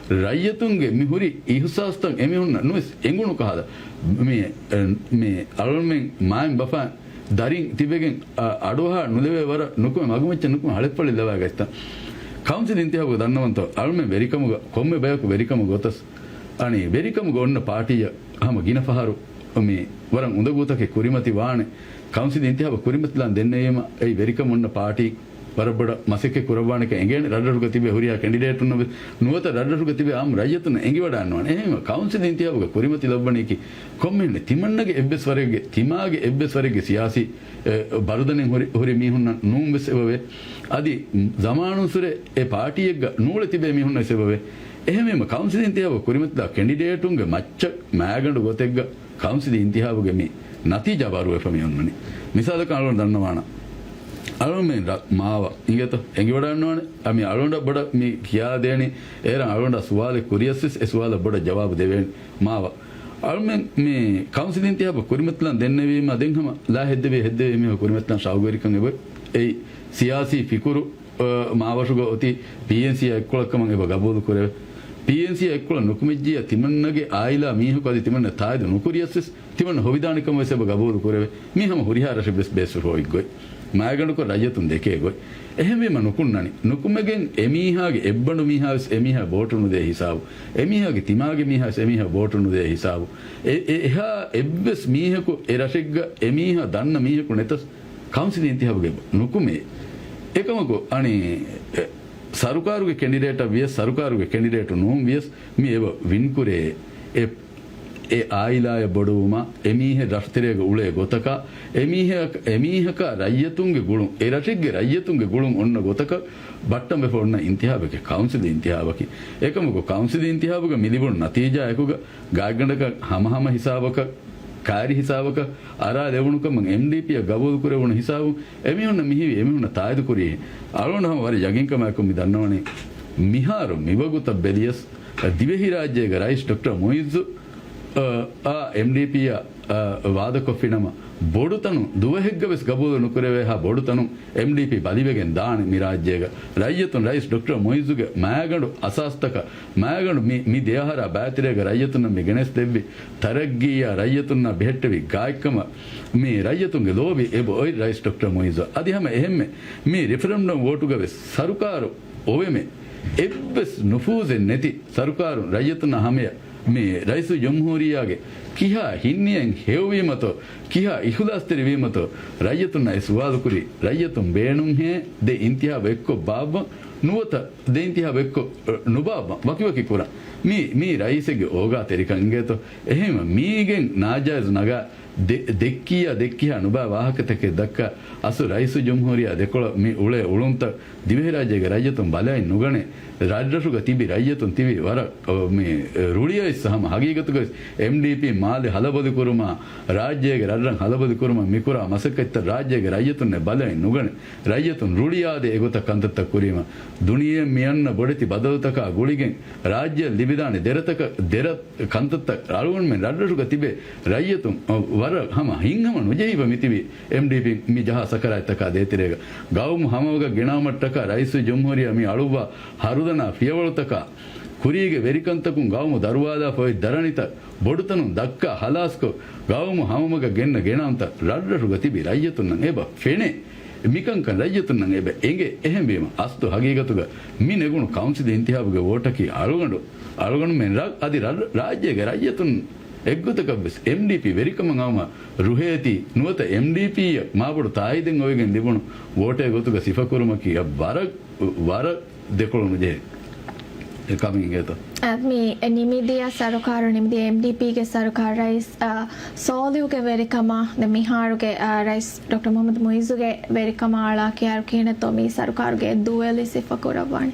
ރައްޔިތުންގެ މި ހުރި އިހުސާސްތައް އެމީހުންނަށް ނުވެސް އެނގުނު ކަހަލަ މި، މި އަޅުމެން މާތް ބަފާ ދަރިން ތިބެގެން، އަ، އަޑުއަހާ ނުލެވޭ ވަރަށް ނުކުމެ މަގުމައްޗަށް ނުކުމެ ހަޅެއްފަޅި ލަވާ ގަތްތަން. ކައުންސިލް އިންތިހާބުގަ ދަންނަވަންތޯ އަޅުމެން ވެރިކަމުގަ ކޮންމެ ބަޔަކު ވެރިކަމުގަ ގޮތަސް އަނީ ވެރިކަމުގަ އޮންނަ ޕާޓީއަށް ހަމަ ގިނަ ފަހަރު މި ވަރަށް އުނދަގޫތަކެއް ކުރިމަތި ވާނެ. ކައުންސިލް އިންތިހާބަށް ކުރިމަތިލާން ދެންނެވީމަ އެއީ ވެރިކަމު އޮންނަ ޕާޓީ ވަރަށް ބޮޑަށް މަސައްކަތް ކުރައްވާނެކަން އެނގޭނެ. ރަށްރަށުގަ ތިބޭ ހުރިހާ ކެނޑިޑޭޓުންނަށް ވެސް ނުވަތަ ރަށްރަށުގަ ތިބޭ އާއްމު ރައްޔިތުންނަށް އެނގިވަޑާންވާނެ. އެހެންވީމަ ކައުންސިލް އިންތިހާބުގަ ކުރިމަތިލައްވަނީކީ ކޮންމެހެން ތިމަންނަގެ އެއްވެސް ވަރެއްގެ، ތިމާގެ އެއްވެސް ވަރެއްގެ ސިޔާސީ، އެ، ބަރުދަނެއް ހުރި، ހުރި މީހުންނަށް ނޫން ވެސް އެބަވޭ. އަދި ޒަމާނުންސުރެ އެ ޕާޓީއެއްގަ ނޫޅެ ތިބޭ މީހުންނަށް ވެސް އެބަވޭ. އެހެންވީމަ ކައުންސިލް އިންތިހާބު ކުރިމަތިލާ ކެނޑިޑޭޓުންގެ މައްޗަށް މައިގަނޑު ގޮތެއްގަ ކައުންސިލް އިންތިހާބުގެ މި ނަތީޖާ ބާރުވެފަ މި އޮންނަނީ. މިސާލަކަށް އަޅުގަނޑު ދަންނަވާނަ. އަޅުގަނޑުމެން ރަ-، މާވަ އިނގޭތޯ؟ އެނގިވަޑާންވާނެ. އަ، މި އަޅުގަނޑަށް ބޮޑަށް މި ކިޔާދޭނީ، އޭރަށް އަޅުގަނޑާ ސުވާލެއް ކުރިޔަސް ވެސް އެ ސުވާލަށް ބޮޑަށް ޖަވާބު ދެވޭނެ. މާވަ. އަޅުމެން މި ކައުންސިލް އިންތިހާބު ކުރިމަތިލަން ދެންނެވީމަ ދެން ހަމަ ލާ ހެއްދެވި ހެއްދެވި މީހުން ކުރިމަތިލަން ޝައުގުވެރިކަން އެބަ އެއީ ސިޔާސީ ފިކުރު، އަ، މާވަށުގަ އޮތީ ޕީއެންސީއާ އެއްކޮޅަށްކަމަށް އެބަ ގަބޫލު ކުރެވޭ. ޕީއެންސީއާ އެއްކޮޅަށް ނުކުމެއްޖިއްޔާ ތިމަންނަގެ އާއިލާ މީހަކު އަދި ތިމަންނަ ތާއިދު ނުކުރިޔަސް ވެސް ތިމަންނަ ހޮވިދާނެކަމަށް ވެސް އެބަ ގަބޫލު ކުރެވޭ. މީ ހަމަ ހުރިހާ ރަށެއް ވެސް ބޭސްފުށު އޮތް ގޮތް. މައިގަނޑުކޮށް ރައްޔިތުން ދެކޭ ގޮތް. އެހެންވީމަ ނުކުންނަނީ. ނުކުމެގެން އެމީހާގެ އެއްބަނޑު މީހާ ވެސް އެމީހާ ބޯޓު ނުދޭ ހިސާބު. އެމީހާގެ ތިމާގެ މީހާ ވެސް އެމީހާ ބޯޓު ނުދޭ ހިސާބު. އެ، އެ، އެހާ އެއްވެސް މީހަކު އެ ރަށެއްގަ އެމީހާ ދަންނަ މީހަކު ނެތަސް ކައުންސިލް އިންތިހާބުގެ ނުކުމޭ. އެކަމަކު އަނި، އެ، ސަރުކާރުގެ ކެނޑިޑޭޓަށް ވިޔަސް، ސަރުކާރުގެ ކެނޑިޑޭޓު ނޫން ވިޔަސް، މި އެބަ ވިންކުރޭ. އެ، އެ އާއިލާއެއް ބޮޑުވުމާ، އެމީހެއް ރަށުތެރޭގަ އުޅޭ ގޮތަކާ، އެމީހަކަ-، އެމީހަކާ ރައްޔިތުންގެ ގުޅުން، އެ ރަށެއްގެ ރައްޔިތުންގެ ގުޅުން އޮންނަ ގޮތަކަށް ބައްޓަން ވެފަ އޮންނަ އިންތިހާބެކޭ ކައުންސިލް އިންތިހާބަކީ. އެކަމަކު ކައުންސިލް އިންތިހާބުގަ މި ލިބުނު ނަތީޖާއަކުގަ ގާތްގަނޑަކަށް ހަމަހަމަ ހިސާބަކަށް، ކައިރި ހިސާބަކަށް އަރާލެވުނު ކަމަށް އެމްޑީޕީއަށް ގަބޫލު ކުރެވުނު ހިސާބުން އެމީހުންނަށް މިހިވީ، އެމީހުންނަށް ތާއިދު ކުރީ. އަޅުގަނޑު ހަމަ ވަރަށް ޔަގީންކަމާއެކު މި ދަންނަވަނީ، މިހާރު މިވަގުތަށް ބެލިޔަސް، ދިވެހިރާއްޖޭގެ ރައީސް ޑޮކްޓަރ މުއިއްޒު، އަ، އާ، އެމްޑީޕީއަށް، އަ، ވާދަކޮށްފިނަމަ، ބޮޑުތަނުން ދުވަހެއްގަ ވެސް ގަބޫލު ނުކުރެވޭހާ ބޮޑުތަނުން އެމްޑީޕީ ބަލިވެގެން ދާނެ މި ރާއްޖޭގަ. ރައްޔިތުން ރައީސް ޑޮކްޓަރ މުއިއްޒުގެ މައިގަނޑު އަސާސްތަކަށް، މައިގަނޑު މި، މި ދެއަހަރާ ބައިތެރޭގަ ރައްޔިތުންނަށް މި ގެނެސްދެއްވި ތަރައްގީއާ ރައްޔިތުންނާ ބެހެއްޓެވި ގާތްކަމަށް މި ރައްޔިތުންގެ ލޯބި އެބަ އޮތް ރައީސް ޑޮކްޓަރ މުއިއްޒު. އަދި ހަމަ އެހެންމެ މި ރެފަރެންޑަމް ވޯޓުގަ ވެސް ސަރުކާރު އޮވެމެ އެއްވެސް ނުފޫޒެއް ނެތި ސަރުކާރުން ރައްޔިތުންނާ ހަމަޔަށް މި ރައީސުލްޖުމްހޫރިއްޔާގެ ކިހާ ހިތްނިޔަތް ހެޔޮވީމަތޯ، ކިހާ އިޚުލާޞްތެރިވީމަތޯ، ރައްޔިތުންނަށް އެ ސުވާލު ކުރީ، ރައްޔިތުން ބޭނުންހޭ ދެ އިންތިހާބު އެއްކޮށް ބާއްވަން، ނުވަތަ ދެ އިންތިހާބު އެއްކޮށް، އަ، ނުބާއްވަން، ވަކިވަކި ކުރަން. މީ، މީ ރައީސެއްގެ އޯގާތެރިކަން އިނގޭތޯ. އެހެންވެ މީގެން ނާޖާއިޒު ނަގާ ދެ-، ދެއްކިއްޔާ ދެއްކިހާ ނުބާ ވާހަކަތަކެއް ދައްކާ، އަސްލު ރައީސުލްޖުމްހޫރިއްޔާ ދެކޮޅަށް މި އުޅޭ އުޅުންތައް ދިވެހިރާއްޖޭގެ ރައްޔިތުން ބަލައިން ނުގަނޭ. ރަށްރަށުގަ ތިބި ރައްޔިތުން ތިބި ވަރަށް، އަ، މި، އެ، ރުޅިއައިސް ހަމަ ހަގީގަތުގައި އެމްޑީޕީ މާލެ ހަލަބޮލިކުރުމާ، ރާއްޖޭގެ ރަށްރަށް ހަލަބޮލިކުރުމަށް މިކުރާ މަސައްކަތްތައް ރާއްޖޭގެ ރައްޔިތުންނެއް ބަލައިން ނުގަނެ. ރައްޔިތުން ރުޅިއާދެ އެގޮތަށް ކަންތައްތައް ކުރީމަ، ދުނިޔެއަށް މިއަންނަ ބޮޑެތި ބަދަލުތަކާ ގުޅިގެން ރާއްޖެއަށް ލިބިދާނެ ދެރަތަކަށް، ދެރަ ކަންތައްތައް އަޅުގަނޑުމެން ރަށްރަށުގަ ތިބޭ ރައްޔިތުން، އަ، ވަރަށް ހަމަ ހިތްހަމަ ނުޖެހިފަ މިތިބީ އެމްޑީޕީ މި ޖަހާ ސަކަރާތްތަކާ ދޭތެރޭގަ. ގައުމު ހަމަވަގަށް ގެނައުމަށްޓަކާ ރައީސުލްޖުމްހޫރިއްޔާ މި އަޅުއްވާ ހަރުދަނާ ފިޔަވަޅުތަކާ، ކުރީގެ ވެރިކަންތަކުން ގައުމު ދަރުވާލާފަ އޮތް ދަރަނިތައް ބޮޑުތަނުން ދައްކާ ހަލާސްކޮށް، ގައުމު ހަމަވަގަށް ގެންނަ ގެނައުންތައް ރަށްރަށުގަ ތިބި ރައްޔިތުންނަށް އެބަ ފެނޭ. މިކަންކަން ރައްޔިތުންނަށް އެބަ އެނގޭ. އެހެންވީމަ، އަސްލު ހަގީގަތުގަ މި ނެގުނު ކައުންސިލް އިންތިހާބުގެ ވޯޓަކީ އަޅުގަނޑު، އަޅުގަނޑުމެން ރަށް އަދި ރަށް، ރާއްޖޭގެ ރައްޔިތުން އެއްގޮތަކަށްވެސް އެމްޑީޕީ ވެރިކަމަށް އައުމަށް ރުހޭތީ، ނުވަތަ އެމްޑީޕީއަށް މާބޮޑު ތާއީދެއް އޮވެގެން ލިބުނު ވޯޓެއް ގޮތުގަ ސިފަކުރުމަކީ ވަރަށް، ވަރަށް ދެކޮޅު ނުޖެހޭ ކަމެއް އިނގޭތޯ؟ އަ، މި ނިމިދިޔަ ސަރުކާރު، ނިމިދިޔަ އެމްޑީޕީގެ ސަރުކާރު ރައީސް، އަ، ސޯލިހުގެ ވެރިކަމާ، ދެ މިހާރުގެ، އަ، ރައީސް ޑޮކްޓަރ މުހައްމަދު މުއިއްޒުގެ ވެރިކަމާ އަޅާ ކިޔާރު ކިހިނެއްތޯ މި ސަރުކާރުގެ ދުވެލި ސިފަކުރައްވާނެ؟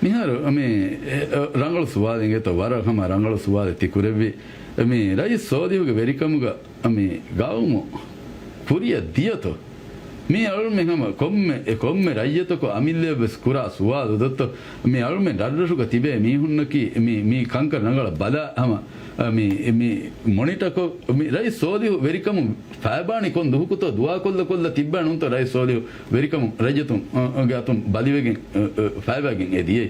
މިހާރު މި، އެ، އަ، ރަނގަޅު ސުވާލެއް އިނގޭތޯ، ވަރަށް ހަމަ ރަނގަޅު ސުވާލެއް ތި ކުރެއްވި. މި ރައީސް ސޯލިހުގެ ވެރިކަމުގަ މި ގައުމު ކުރިއަށް ދިޔަތޯ؟ މީ އަޅުމެން ހަމަ ކޮންމެ، އެ ކޮންމެ ރައްޔިތަކު އަމިއްލަޔަށް ވެސް ކުރާ ސުވާލު ދޮއްތޯ؟ މީ އަޅުމެން ރަށްރަށުގަ ތިބޭ މީހުންނަކީ މީ، މީ ކަންކަން ރަނގަޅަށް ބަލާ ހަމަ، މީ، މީ މޮނިޓަކޮށް، މި ރައީސް ސޯލިހު ވެރިކަމުން ފައިބާނީ ކޮން ދުހުކުތޯ؟ ދުޢާކޮށްލަ ކޮށްލަ ތިއްބާ ނޫންތޯ ރައީސް ސޯލިހު ވެރިކަމުން ރައްޔިތުން، އަ، ގެ އަތުން ބަލިވެގެން، އަ، އަ، ފައިބާގެން އެ ދިޔައީ؟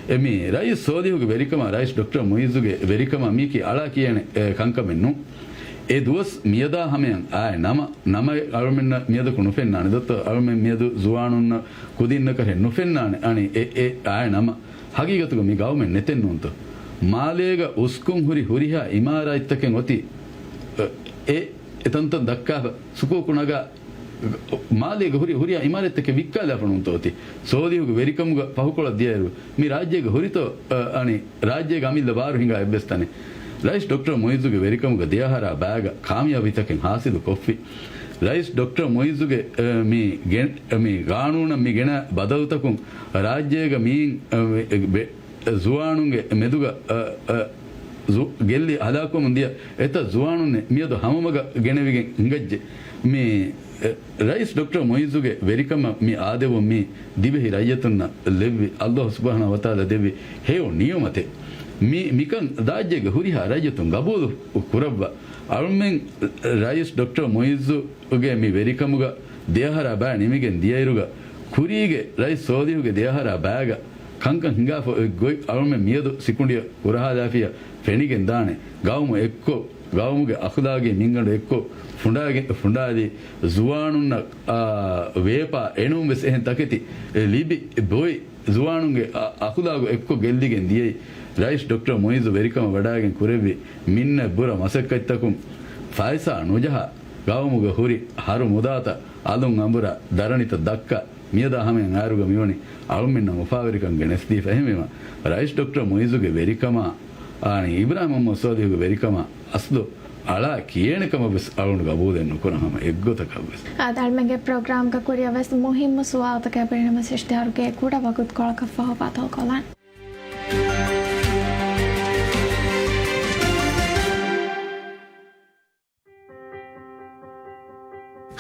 އެ މީ ރައީސް ސޯލިހުގެ ވެރިކަމާ، ރައީސް ޑޮކްޓަރ މުއިއްޒުގެ ވެރިކަމާ މީކީ އަޅާ ކިޔޭނެ، އެ، ކަންކަމެއް ނޫން. އެ ދުވަސް މިއަދާ ހަމަޔަށް އާއެ ނަމަ، ނަމަ އަޅުމެންނަށް މިއަދަކު ނުފެންނާނެ. ދޮއްތޯ އަޅުމެން މިއަދު ޒުވާނުންނަށް ކުދިންނަކަށް ނުފެންނާނެ. އަނި އެ، އެ އާއެ ނަމަ. ހަގީގަތުގަ މި ގައުމެއް ނެތެއް ނޫންތޯ؟ މާލޭގަ އުސްކުން ހުރި ހުރިހާ އިމާރާތްތަކެއް އޮތީ، އެ، އެ، އެތަންތަން ދައްކާފަ ސުކޫކު ނަގާ މާލޭގަ ހުރި ހުރިހާ އިމާރަތްތަކެއް ވިއްކާލާފަ ނޫންތޯ އޮތީ؟ ސޯލިހުގެ ވެރިކަމުގަ ފަހުކޮޅަށް ދިޔައިރު، މި ރާއްޖޭގަ ހުރިތޯ، އަ، އަނި ރާއްޖޭގަ އަމިއްލަ ބާރު ހިނގާ އެއްވެސް ތަނެއް؟ ރައީސް ޑޮކްޓަރ މުއިއްޒުގެ ވެރިކަމުގަ ދެއަހަރާ ބައިގަ ކާމިޔާބީތަކެއް ހާސިލު ކޮށްފި. ރައީސް ޑޮކްޓަރ މުއިއްޒުގެ، އަ، މި ގެ-، މި ގާނޫނަށް މި ގެނަ ބަދަލުތަކުން ރާއްޖޭގަ މިއިން، އަ، ވެ-، ވެ-، ޒުވާނުންގެ މެދުގަ، އަ، އަ، ޒު-، ގެއްލި ހަލާކުވަމުން ދިޔަ އެތައް ޒުވާނުންނެއް މިއަދު ހަމަމަގަށް ގެނެވިގެން ހިނގައްޖެ. މި، އެ، ރައީސް ޑޮކްޓަރ މުއިއްޒުގެ ވެރިކަމަށް މި އާދެވުން މި ދިވެހި ރައްޔިތުންނަށް ލެއްވި، އައްލާހު ސުބްޙާނަހޫ ވަތަޢާލާ ދެއްވި ހެޔޮ ނިޢުމަތެއް. މި، މިކަން ރާއްޖޭގެ ހުރިހާ ރައްޔިތުން ގަބޫލު ކުރައްވާ. އަޅުމެން ރައީސް ޑޮކްޓަރ މުއިއްޒުގެ މި ވެރިކަމުގަ ދެއަހަރާ ބައި ނިމިގެން ދިޔައިރުގަ، ކުރީގެ ރައީސް ސޯލިހުގެ ދެއަހަރާ ބައިގަ ކަންކަން ހިނގާފަ އޮތް ގޮތް އަޅުމެން މިއަދު ސިކުނޑިއަށް ކުރަހާލާފިޔަ ފެނިގެން ދާނެ. ގައުމު އެއްކޮށް، ގައުމުގެ އަޚުލާގީ މިންގަނޑު އެއްކޮށް ފުނޑާގެ-، ފުނޑާލި، ޒުވާނުންނަށް، އާ، ވޭޕާ އެނޫން ވެސް އެހެން ތަކެތި ލިބި ބޮއި، ޒުވާނުންގެ އަ-، އަޚުލާގު އެއްކޮށް ގެއްލިގެން ދިޔައީ، ރައީސް ޑޮކްޓަރ މުއިއްޒު ވެރިކަމަށް ވަޑާގެން ކުރެއްވި މިންނަތް ބުރަ މަސައްކަތްތަކުން ފައިސާ ނުޖަހާ، ގައުމުގަ ހުރި ހަރު މުދާތައް އަލުން އަނބުރާ، ދަރަނިތައް ދައްކާ، މިއަދާ ހަމަޔަށް އާއިރުގަ މިވަނީ އަޅުމެންނަށް އުފާވެރިކަން ގެނެސްދީފަ. އެހެންވީމަ، ރައީސް ޑޮކްޓަރ މުއިއްޒުގެ ވެރިކަމާ، އާނީ އިބްރާހިމް މުޙައްމަދު ޞާލިޙުގެ ވެރިކަމާ އަސްލު އަޅާ ކިޔޭނެ ކަމަށް ވެސް އަޅުން ގަބޫލެއް ނުކުރަން ހަމަ އެއްގޮތަކަށް ވެސް. އާދެ، އަޅުމެންގެ ޕްރޮގްރާމްގަ ކުރިއަށް ވެސް މުހިއްމު ސުވާލުތަކެއް ބޭނުމަސް އިޝްތިހާރުގެ ކުޑަ ވަގުތުކޮޅަކަށްފަހު ބަދަލުކޮށްލަން.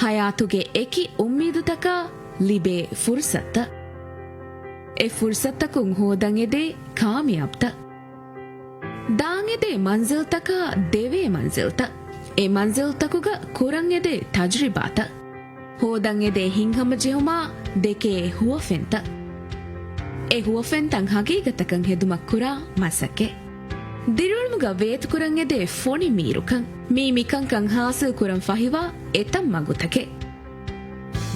ހަޔާތުގެ އެކި އުއްމީދުތަކާ ލިބޭ ފުރުސަތުތައް. އެ ފުރުސަތުތަކުން ހޯދަން އެދޭ ކާމިޔާބުތައް. ދާން އެދޭ މަންޒިލްތަކާ ދެވޭ މަންޒިލްތައް. އެ މަންޒިލްތަކުގަ ކުރަން އެދޭ ތަޖުރިބާތައް. ހޯދަން އެދޭ ހިތްހަމަޖެހުމާ ދެކޭ ހުވަފެންތައް. އެ ހުވަފެންތައް ހަގީގަތަކަށް ހެދުމަށް ކުރާ މަސައްކަތް. ދިރިއުޅުމުގަ ވޭތުކުރަން އެދޭ ފޮނި މީރުކަން. މީ މިކަންކަން ހާސިލް ކުރަން ފަހިވާ އެތައް މަގުތަކެއް.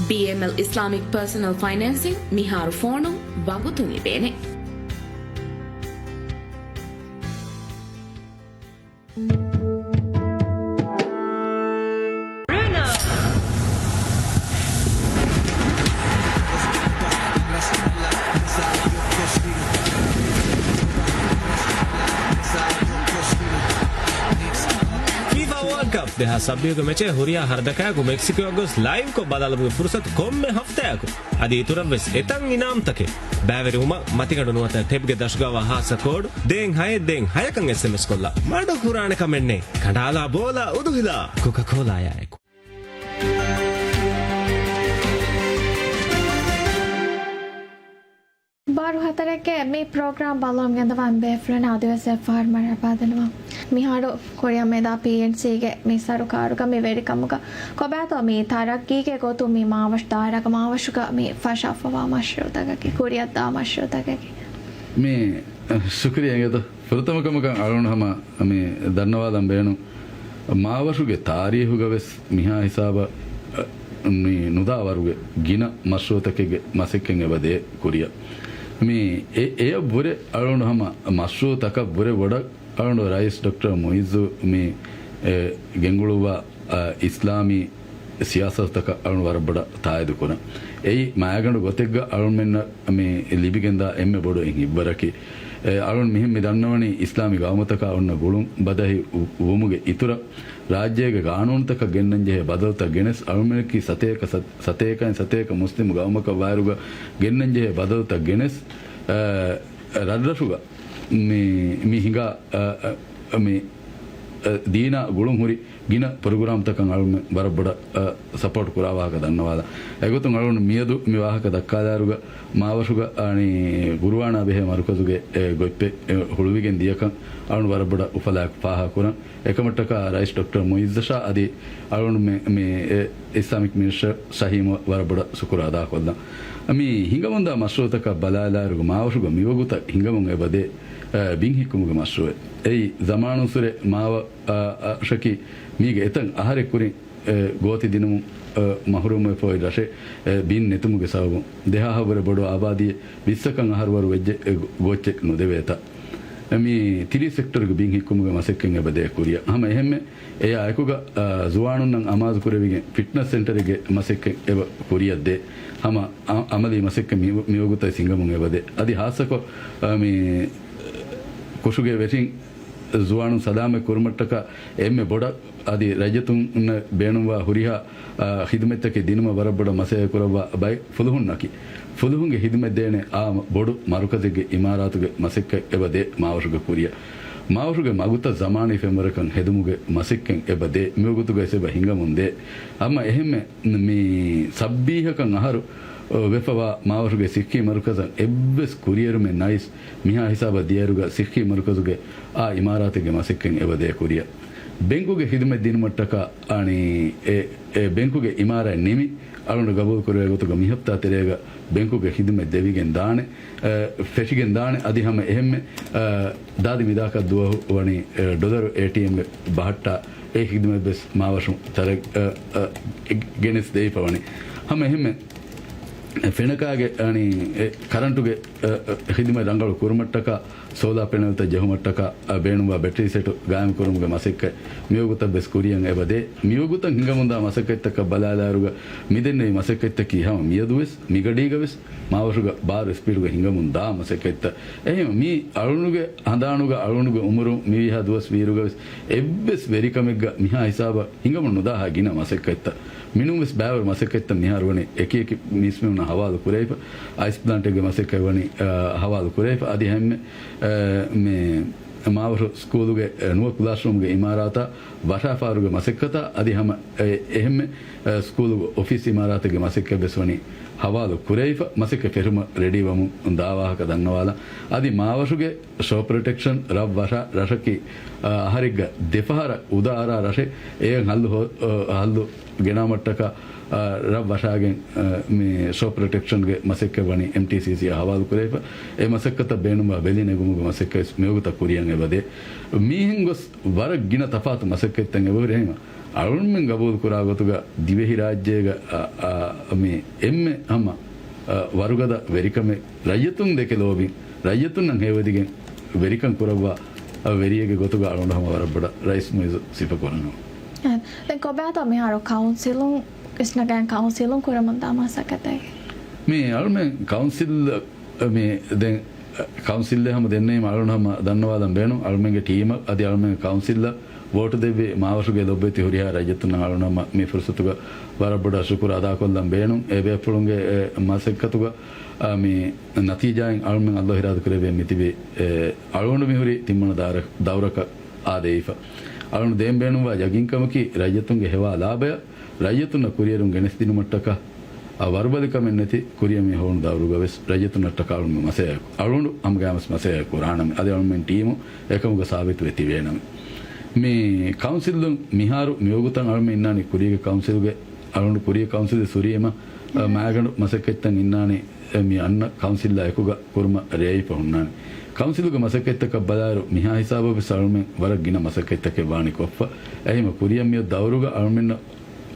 ބީއެމްއެލް އިސްލާމިކް ޕާސަނަލް ފައިނޭންސިން މިހާރު ފޯނުން ވަގުތުން ލިބޭނެ. ފީފާ ވޯލްޑް ކަޕް ދެހާސް ސައްބީސްގެ މެޗެއް ހުރިހާ ހަރަދަކާއަކު މެކްސިކޯއަށް ގޮސް ލައިވްކޮށް ބަލާލުމުގެ ފުރުސަތު ކޮންމެ ހަފްތާއަކު އަދި އިތުރަށްވެސް އެތައް އިނާމްތަކެއް. ބައިވެރިވުމަށް މަތިގަނޑު ނުވަތަ ޓެބްގެ ދަށުގަވާ ހާއްސަ ކޯޑު ދޭން ހައެއް ދޭން ހަޔަކަށް އެސްއެމްއެސް ކޮށްލާ. މަޑު ކުރާނެ ކަމެއް ނެތް. ކަނޑާލާ ބޯލާ އުދުހިލާ ކޮކަކޯލާޔާއެކު. ބާރު ހަތަރެއްގެ މި ޕްރޮގްރާމް ބައްލަވަމުން ގެންދަވާ ބޭފުޅުންނަށް އަދިވެސް އެއްފަހަރު މަރުޙަބާ ދަންނަވަން. މިހާރު ކުރިއަށް މެދާ ޕީއެންސީގެ މި ސަރުކާރުގަ މި ވެރިކަމުގަ ކޮބާތޯ މި ތަރައްގީގެ ގޮތުން މި މާވަށު ދާއިރާގަ މާވަށުގަ މި ފަށާފަވާ މަޝްރޫޢުތަކަކީ، ކުރިއަށްދާ މަޝްރޫޢުތަކަކީ؟ މި، ޝުކުރިއްޔާ އިނގޭތޯ. ފުރަތަމަ ކަމަކަށް އަޅުގަނޑު ހަމަ މި ދަންނަވާލަން ބޭނުން، މާވަށުގެ ތާރީހުގަ ވެސް މިހާ ހިސާބަށް، އަ، މި ނުދާ ވަރުގެ ގިނަ މަޝްރޫޢުތަކެއްގެ މަސައްކަތް އެބަ ދޭ ކުރިއަށް. މި އެ-، އެޔަށްވުރެ އަޅުގަނޑު ހަމަ މަޝްރޫޢުތަކަށްވުރެ ވޮޑަށް އަޅުގަނޑު ރައީސް ޑޮކްޓަރ މުއިއްޒު މި، އެ، ގެންގުޅުއްވާ، އަ، އިސްލާމީ ސިޔާސަތުތަކަށް އަޅުން ވަރަށް ބޮޑަށް ތާއީދު ކުރަން. އެއީ މައިގަނޑު ގޮތެއްގަ އަޅުންމެންނަށް މި ލިބިގެންދާ އެންމެ ބޮޑު އެއް ހިތްވަރަކީ. އެ، އަޅުން މިހެން މި ދަންނަވަނީ އިސްލާމީ ގައުމުތަކާ އޮންނަ ގުޅުން ބަދަހި ވު-، ވުމުގެ އިތުރަށް ރާއްޖޭގެ ގާނޫނުތަކަށް ގެންނަންޖެހޭ ބަދަލުތައް ގެނެސް އަޅުންމެންނަކީ ސަތޭކަ ސަ-، ސަތޭކައިން ސަތޭކަ މުސްލިމު ގައުމަކަށް ވާއިރުގަ ގެންނަންޖެހޭ ބަދަލުތައް ގެނެސް، އަ، ރަށްރަށުގަ މި، މި ހިނގާ، އަ، އަ، މި، އަ، ދީނާ ގުޅުން ހުރި ގިނަ ޕްރޮގްރާމްތަކަށް އަޅުން ވަރަށް ބޮޑަށް، އަ، ސަޕޯޓް ކުރާ ވާހަކަ ދަންނަވާލަ. އެގޮތުން އަޅުން މިއަދު މި ވާހަކަ ދައްކާލާއިރުގަ މާވަށުގަ އަނީ ގުރުއާނާ ބެހޭ މަރުކަޒުގެ އެ ގޮތްޕެއް އެ ހުޅުވިގެން ދިޔަކަން އަޅުން ވަރަށް ބޮޑަށް އުފަލާއެކު ފާހަގަކުރަން. އެކަމަށްޓަކާ ރައީސް ޑޮކްޓަރ މުއިއްޒަށާ އަދި އަޅުން މި، މި، އެ، އިސްލާމިކް މިނިސްޓަރ ޝަހީމަށް ވަރަށް ބޮޑަށް ޝުކުރު އަދާކޮށްލަން. މި ހިނގަމުންދާ މަޝްރޫޢުތަކަށް ބަލާލާއިރުގަ މާވަށުގަ މިވަގުތަށް ހިނގަމުން އެބަދޭ، އެ، ބިން ހިއްކުމުގެ މަޝްރޫޢެއް. އެއީ ޒަމާނުއްސުރެ މާވަށަކީ މީގެ އެތައް އަހަރެއް ކުރިން އެ، ގޯތި ދިނުމުން، އެ، މަހުރޫމްވެފައި ރަށެއް، އެ، ބިން ނެތުމުގެ ސަބަބުން ދެހާހަށްވުރެ ބޮޑު އާބާދީއެއް ވިއްސަކަށް އަހަރުވަރު ވެއްޖެ، އެ، ގޯއްޗެއް ނުދެވޭތަ؟ މި ތިރީސް ސެކްޓަރުގެ ބިން ހިއްކުމުގެ މަސައްކަތް އެބަ ދޭ ކުރިއަށް. ހަމަ އެހެންމެ އެއާ އެކުގަ، އާ، ޒުވާނުންނަށް އަމާޒު ކުރެވިގެން ފިޓްނަސް ސެންޓަރެއްގެ މަސައްކަތް އެބަ ކުރިއަށް ދޭ. ހަމަ އަ-، އަމަލީ މަސައްކަތް މި-، މިވަގުތަށް ހިނގަމުން އެބަ ދޭ. އަދި ހާއްސަކޮށް، އާ، މި ކުށުގެ ވެށިން ޒުވާނުން ސަލާމަތް ކުރުމަށްޓަކާ އެންމެ ބޮޑަށް އަދި ރައްޔިތުންނަށް ބޭނުންވާ ހުރިހާ، އާ، ޚިދުމަތްތަކެއް ދިނުމަށް ވަރަށް ބޮޑަށް މަސައްކަތް ކުރައްވާ ބައެއް ފުލުހުންނަކީ، ފުލުހުންގެ ޚިދުމަތް ދޭނެ އާ ބޮޑު މަރުކަޒެއްގެ އިމާރާތުގެ މަސައްކަތް އެބަ ދޭ މާވަށުގެ ކުރިއަށް. މާވަށުގެ މަގުތައް ޒަމާނީ ފެންވަރަކަށް ހެދުމުގެ މަސައްކަތް އެބަ ދޭ މިވަގުތުގައި އެބަ ހިނގަމުން ދޭ. ހަމަ އެހެންމެ މި ސައްބީހަކަށް އަހަރު ވެފަވާ މާވަށުގެ ސިއްހީ މަރުކަޒަށް އެއްވެސް ކުރިއެރުމެއް ނައިސް، މިހާ ހިސާބަށް ދިޔައިރުގަ ސިއްހީ މަރުކަޒުގެ އާ އިމާރާތެއްގެ މަސައްކަތް އެބަ ދޭ ކުރިއަށް. ބެންކުގެ ޚިދުމަތް ދިނުމަށްޓަކާ އަނީ އެ، އެ ބެންކުގެ އިމާރާތް ނިމި، އަޅުގަނޑު ގަބޫލު ކުރެވޭ ގޮތުގަ މި ހަފްތާ ތެރޭގަ ބެންކުގެ ޚިދުމަތް ދެވިގެން ދާނެ، އަ، ފެށިގެން ދާނެ. އަދި ހަމަ އެހެންމެ، އަ، ދާދި މިދާކަށް ދުވަހު ވަނީ، އެ، ޑޮލަރު އޭޓީއެމްގެ ބަހައްޓާ އެ ޚިދުމަތް ވެސް މާވަށު ތަރަ-، އަ، އަ، ގެނެސް ދެވިފަ ވަނީ. ހަމަ އެހެންމެ ފެނަކާގެ، އަނީ، އެ، ކަރަންޓުގެ، އަ، އަ، ޚިދުމަތް ރަނގަޅު ކުރުމަށްޓަކާ ސޯލާ ޕެނަލްތައް ޖެހުމަށްޓަކާ، އަ، ބޭނުންވާ ބެޓްރީ ސެޓު ގާއިމް ކުރުމުގެ މަސައްކަތް މިވަގުތަށް ވެސް ކުރިއަށް އެބަ ދޭ. މިވަގުތަށް ހިނގަމުންދާ މަސައްކަތްތަކަށް ބަލާލާއިރުގަ މިދެންނެވި މަސައްކަތްތަކީ ހަމަ މިއަދު ވެސް މިގަޑީގަ ވެސް މާވަށުގަ ބާރު ސްޕީޑުގަ ހިނގަމުން ދާ މަސައްކަތްތައް. އެހެން މީ އަޅުނުގެ ހަނދާނުގަ އަޅުނުގެ އުމުރުން މިވީހާ ދުވަސް ވީއިރުގަ ވެސް އެއްވެސް ވެރިކަމެއްގަ މިހާ ހިސާބަށް ހިނގަމުން ނުދާހާ ގިނަ މަސައްކަތްތައް. މިނޫން ވެސް ބައިވަރު މަސައްކަތްތައް މިހާރު ވަނީ އެކި އެކި މީސްމީހުންނަށް ހަވާލު ކުރެވިފަ. އައިސް ޕްލާންޓެއްގެ މަސައްކަތް ވަނީ، އަ، ހަވާލު ކުރެވިފަ. އަދި ހަމަ، އަ، މި މާވަށު ސްކޫލުގެ، އަ، ނުވަ ކްލާސްރޫމްގެ އިމާރާތާ ވަށާފާރުގެ މަސައްކަތާ އަދި ހަމަ، އެ، އެހެންމެ، އަ، ސްކޫލުގެ އޮފީސް އިމާރާތެއްގެ މަސައްކަތް ވެސް ވަނީ ހަވާލު ކުރެވިފަ. މަސައްކަތް ފެށުމަށް ރެޑީ ވަމުން ދާ ވާހަކަ ދަންނަވާލަން. އަދި މާވަށުގެ ޝޯ ޕްރޮޓެކްޝަން ރަށް ވަށާ ރަށަކީ، އަ، އަހަރެއްގަ ދެފަހަރަށް އުދާ އަރާ ރަށެއް. އެއަށް ހައްލު ހޯ-، އަ، ހައްލު ގެނާމަށްޓަކާ، އަ، ރަށް ވަށާގެން، އަ، މި ޝޯ ޕްރޮޓެކްޝަންގެ މަސައްކަތް ވަނީ އެމްޓީސީސީއަށް ހަވާލު ކުރެވިފަ. އެ މަސައްކަތަށް ބޭނުންވާ ވެލި ނެގުމުގެ މަސައްކަތް މިވަގުތަށް ކުރިއަށް އެބަދޭ. މީހެން ގޮސް ވަރަށް ގިނަ ތަފާތު މަސައްކަތްތައް އެބަހުރި. އެހެން އަޅުންމެން ގަބޫލު ކުރާ ގޮތުގަ ދިވެހިރާއްޖޭގަ، އަ، އަ، މި އެންމެ ހަމަ، އަ، ވަރުގަދަ ވެރިކަމެއް ރައްޔިތުން ދެކެ ލޯބިން ރައްޔިތުންނަށް ހެޔޮވެދިގެން ވެރިކަން ކުރައްވާ، އަ، ވެރިއެއްގެ ގޮތުގަ އަޅުގަނޑު ހަމަ ވަރަށް ބޮޑަށް ރައީސް މުއިއްޒު ސިފަ ކުރަން. އެ، ދެން ކޮބާތޯ މިހާރު ކައުންސިލުން، ކްރިސްނަގައިން ކައުންސިލުން ކުރަމުންދާ މަސައްކަތެއް؟ މި އަޅުމެން ކައުންސިލް، މި ދެން ކައުންސިލްއެއް ހަމަ ދެންނެވީމަ އަޅުން ހަމަ ދަންނަވާލަން ބޭނުން. އަޅުމެންގެ ޓީމަށް އަދި އަޅުމެން ކައުންސިލަށް ވޯޓު ދެއްވި މާވަށުގެ ލޮބުވެތި ހުރިހާ ރައްޔިތުންނަށް އަޅުން ހަމަ މި ފުރުސަތުގަ ވަރަށް ބޮޑަށް ޝުކުރު އަދާކޮށްލަން ބޭނުން. އެ ބޭފުޅުންގެ އެ މަސައްކަތުގަ، އާ، މި ނަތީޖާއިން އަޅުމެން އައްލޯ އިރާދަ ކުރެއްވިއްޔާ މިތިބީ، އެ، އަޅުގަނޑު މިހުރީ ތިންވަނަ ދާރަ-، ދައުރަކަށް އާދެވިފަ. އަޅުން ދޭން ބޭނުންވާ ޔަގީންކަމަކީ ރައްޔިތުންގެ ހެވާ ލާބަޔަށް ރައްޔިތުންނަށް ކުރިއެރުން ގެނެސްދިނުމަށްޓަކާ، އަ، ވަރުބަލިކަމެއް ނެތި ކުރިއަށް މި ހޮވުނު ދައުރުގަ ވެސް ރައްޔިތުންނަށްޓަކާ އަޅުމެން މަސައްކަތް، އަޅުގަނޑު ހަމަގައިމުވެސް މަސައްކަތް ކުރާނަމޭ. އަދި އަޅުމެން ޓީމު އެކަމުގަ ސާބިތުވެ ތިބޭނަމޭ. މި ކައުންސިލުން މިހާރު މިވަގުތަށް އަޅުމެން އިންނާނީ ކުރީގެ ކައުންސިލުގެ، އަޅުގަނޑު ކުރީގެ ކައުންސިލެއް ސުރީމަ، އަ، މާގަނޑު މަސައްކަތްތައް އިންނާނީ، އެ، މި އަންނަ ކައުންސިލްއާ އެކުގަ ކުރުމަށް ރޭވިފަ ހުންނާނެ. ކައުންސިލުގެ މަސައްކަތްތަކަށް ބަލާއިރު، މިހާ ހިސާބަށް ވެސް އަޅުމެން ވަރަށް ގިނަ މަސައްކަތްތަކެއް ވާނީ ކޮށްފަ. އެހެންވީމަ ކުރިއަށް މިއޮތް ދައުރުގަ އަޅުމެންނަށް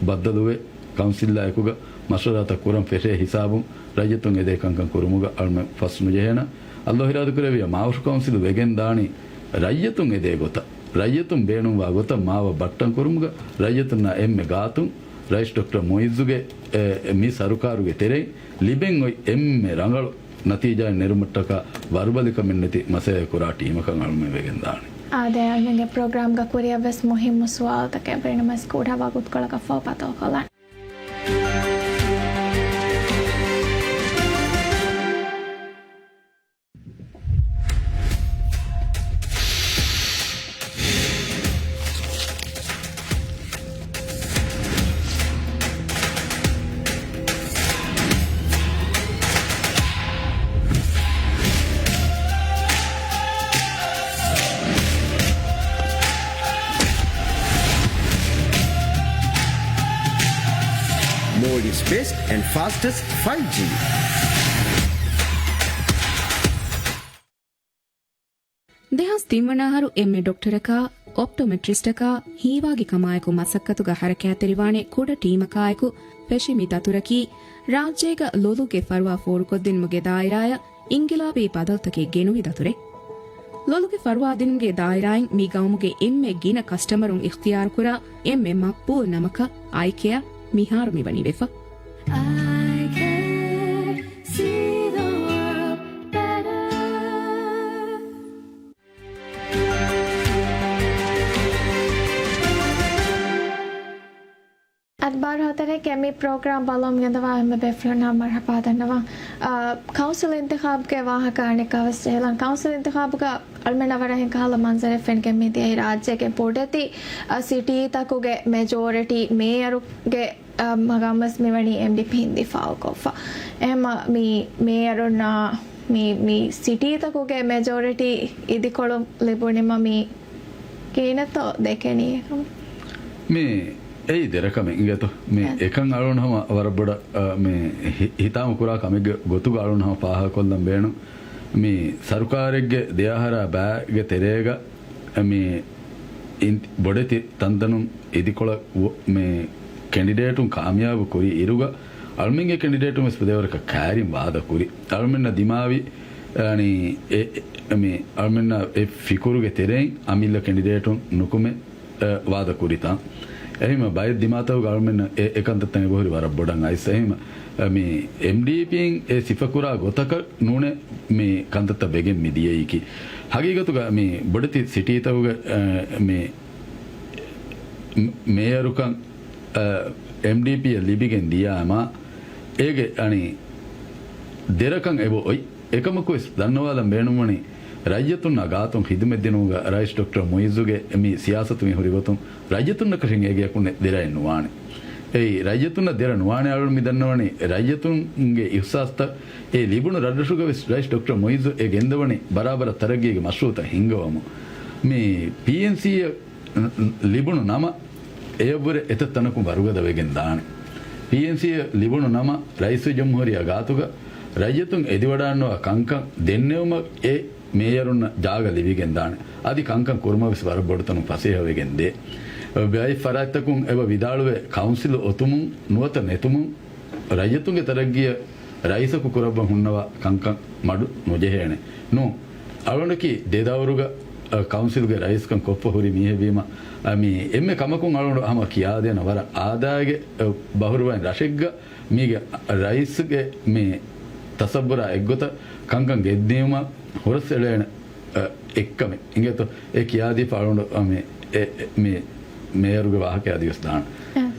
ބައްދަލުވެ، ކައުންސިލްއާ އެކުގަ މަޝްވަރާތައް ކުރަން ފެށޭ ހިސާބުން ރައްޔިތުން އެދޭ ކަންކަން ކުރުމުގަ އަޅުމެން ފަސްނުޖެހޭނަ. އައްލޯ އިރާދަކުރެއްވިއްޔާ މާވަށު ކައުންސިލު ވެގެން ދާނީ ރައްޔިތުން އެދޭ ގޮތަށް، ރައްޔިތުން ބޭނުންވާ ގޮތަށް މާވަށް ބައްޓަން ކުރުމުގަ ރައްޔިތުންނާ އެންމެ ގާތުން ރައީސް ޑޮކްޓަރ މުއިއްޒުގެ، އެ، މި ސަރުކާރުގެ ތެރެއިން ލިބެން އޮތް އެންމެ ރަނގަޅު ނަތީޖާއެއް ނެރުމަށްޓަކާ ވަރުބަލިކަމެއް ނެތި މަސައްކަތް ކުރާ ޓީމަކަށް އަޅުމެން ވެގެން ދާނެ. އާދެ، އަޅުމެންގެ ޕްރޮގްރާމްގަ ކުރިއަށް ވެސް މުހިއްމު ސުވާލުތަކެއް އެބައިން ވެސް ކުޑަ ވަގުތުކޮޅަކަށްފަހު ބަދަލުކޮށްލަން. Maldives' best and fastest five G. ދެހާސް ތިން ވަނަ އަހަރު އެންމެ ޑޮކްޓަރަކާ، އޮޕްޓޮމެޓްރިސްޓަކާ ހީވާގި ކަމާއެކު މަސައްކަތުގަ ހަރަކާތްތެރިވާނެ ކުޑަ ޓީމަކާއެކު ފެށި މި ދަތުރަކީ، ރާއްޖޭގަ ލޮލުގެ ފަރުވާ ފޯރުކޮށްދިނުމުގެ ދާއިރާއަށް އިންގިލާބީ ބަދަލުތަކެއް ގެނުވި ދަތުރެއް. ލޮލުގެ ފަރުވާ ދިނުމުގެ ދާއިރާއިން މި ގައުމުގެ އެންމެ ގިނަ ކަސްޓަމަރުން އިޚްތިޔާރުކުރާ އެންމެ މަޤްބޫލް ނަމަކަށް އައިކެއާ މިހާރު މިވަނީ ވެފަ. އަދި ބާރު ހަތަރެއްގެ މި ޕްރޮގްރާމް ބަލަމުން ގެންދަވާ އެންމެ ބޭފުޅުންނާ މަރުޙަބާ ދަންނަވަން. އާ، ކައުންސިލް އިންތިޚާބުގެ ވާހަކަ އަނެއްކާވެސް ޖެހިލަން. ކައުންސިލް އިންތިޚާބުގަ އަޅުމެންނަށް ވަރަށް ހިނގާ ހަލަ މަންޒަރެއް ފެނިގެން މިދިޔައީ ރާއްޖޭގެ ބޮޑެތި، އަ، ސިޓީތަކުގެ މެޖޯރިޓީ މޭޔަރުގެ، އަ، މަގާމްވެސް މިވަނީ އެމްޑީޕީ އިން ދިފާއުކޮށްފަ. އެހެންމަ މި މޭޔަރުންނާ މި، މި ސިޓީތަކުގެ މެޖޯރިޓީ އިދިކޮޅު ލިބުނީމަ މި ކިހިނެއްތޯ ދެކެނީ އެކަމަށް؟ މި އެއީ ދެރަކަމެއް އިނގޭތޯ. މި އެ. އެކަން އަޅުން ހަމަ ވަރަށް ބޮޑަށް، އަ، މި ހި-، ހިތާމަ ކުރާ ކަމެއްގެ ގޮތުގަ އަޅުން ހަމަ ފާހަގަކޮށްލަން ބޭނުން. މި ސަރުކާރެއްގެ ދެއަހަރާ ބައިގެ ތެރޭގަ މި އިން-، ބޮޑެތި ތަންތަނުން އިދިކޮޅަށް ވު-، މި ކެނޑިޑޭޓުން ކާމިޔާބު ކުރި އިރުގަ، އަޅުމެންގެ ކެނޑިޑޭޓުން ވެސް ފުދޭވަރަކަށް ކައިރިން ވާދަ ކުރި. އަޅުމެންނަށް ދިމާވި، އަނީ، އެ، އެ، މި އަޅުމެންނަށް އެ ފިކުރުގެ ތެރެއިން އަމިއްލަ ކެނޑިޑޭޓުން ނުކުމެ، އެ، ވާދަ ކުރިތާ. އެހެންމަ ބައެއް ދިމާތަކުގަ އަޅުމެންނަށް އެ، އެ ކަންތައްތައް އެބަހުރި ވަރަށް ބޮޑަށް އައިސް. އެހެންމަ، އެ، މި އެމްޑީޕީން އެ ސިފަކުރާ ގޮތަކަށް ނޫނޭ މި ކަންތައްތައް ވެގެން މި ދިޔައީކީ. ހަގީގަތުގަ މި ބޮޑެތި ސިޓީތަކުގެ، އެ، މި މޭޔަރުކަން، އަ، އެމްޑީޕީއަށް ލިބިގެން ދިޔާމާ، އޭގެ އަނީ ދެރަކަން އެބަ އޮތް. އެކަމަކުވެސް ދަންނަވާލަން ބޭނުންވަނީ، ރައްޔިތުންނާ ގާތުން ޚިދުމަތްދިނުމުގަ ރައީސް ޑޮކްޓަރ މުއިއްޒުގެ މި ސިޔާސަތު މި ހުރި ގޮތުން، ރައްޔިތުންނަކަށެއް އޭގެއަކު ދެރައެއް ނުވާނެ. އެއީ، ރައްޔިތުންނަށް ދެރަ ނުވާނެ. އަޅުން މި ދަންނަވަނީ، ރައްޔިތުންގެ އިހްސާސްތައް އެ ލިބުނު ރަށްރަށުގަ ވެސް ރައީސް ޑޮކްޓަރ މުއިއްޒު އެ ގެންދަވަނީ ބަރާބަރަށް ތަރައްގީގެ މަޝްރޫއުތައް ހިންގަވަމުން. މި ޕީއެންސީއަށް ލިބުނު ނަމަ، އެޔަށްވުރެ އެތައް ތަނަކުން ވަރުގަދަ ވެގެން ދާނެ. ޕީއެންސީއަށް ލިބުނު ނަމަ، ރައީސުލްޖުމްހޫރިއްޔާ ގާތުގަ ރައްޔިތުން އެދިވަޑާންނަވާ ކަންކަން ދެންނެވުމަށް އެ މޭޔަރުންނަށް ޖާގަ ލިބިގެން ދާނެ. އަދި ކަންކަން ކުރުމަށް ވެސް ވަރަށް ބޮޑުތަނުން ފަސޭހަވެގެން ދޭ. ބައެއް ފަރާތްތަކުން އެބަ ވިދާޅުވޭ، ކައުންސިލު އޮތުމުން ނުވަތަ ނެތުމުން ރައްޔިތުންގެ ތަރައްގީއަށް ރައީސަކު ކުރައްވަން ހުންނަވާ ކަންކަން މަޑު ނުޖެހޭނެ. ނޫން. އަޅުގަނޑަކީ ދެ ދައުރުގަ، އަ، ކައުންސިލްގެ ރައީސްކަން ކޮށްފަ ހުރި މީހެއްވީމަ، އަ، މި އެންމެ ކަމަކުން އަޅުގަނޑު ހަމަ ކިޔާދޭނަ ވަރަށް އާދައިގެ، އަ، ބަހުރުވައިން ރަށެއްގަ މީގެ ރައީސްގެ މި ތަސައްވުރާ އެއްގޮތަށް ކަންކަން ގެންދިޔުމަށް ހުރަސްއެޅޭނެ، އަ، އެއްކަމެއް އިނގޭތޯ. އެ ކިޔާދީފަ އަޅުގަނޑު، އަ، މި، އެ، އެ، މި މޭޔަރުގެ ވާހަކައާ އަދިވެސް ދާން.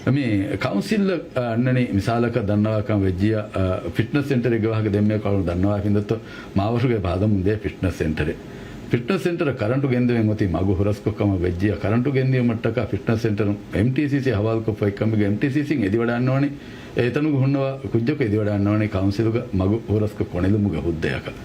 އަ. މި ކައުންސިލް، އަ، އަންނަނީ މިސާލަކަށް ދަންނަވާކަން ވެއްޖިއްޔާ، އަ، ފިޓްނަސް ސެންޓަރެއްގެ ވާހަކަ ދެންމެ ކަޅު ދަންނަވާފިން ދައްތޯ، މާވަށުގެ ހަދަމުން ދޭ ފިޓްނަސް ސެންޓަރެއް. ފިޓްނަސް ސެންޓަރަށް ކަރަންޓު ގެންދެވެން އޮތީ މަގު ހުރަސްކޮށް ކަމަށް ވެއްޖިއްޔާ، ކަރަންޓު ގެންދިޔުމަށްޓަކާ ފިޓްނަސް ސެންޓަރުން އެމްޓީސީސީ ހަވާލުކޮށްފަ އެއްކަމުގެ އެމްޓީސީސީން އެދިވަޑައިގަންނަވަނީ، އެތަނުގަ ހުންނަވާ ކުއްޖަކު އެދިވަޑައިގަންނަވަނީ ކައުންސިލުގަ މަގު ހުރަސްކޮށް ކޮނިލުމުގެ ހުއްދަޔަކަށް.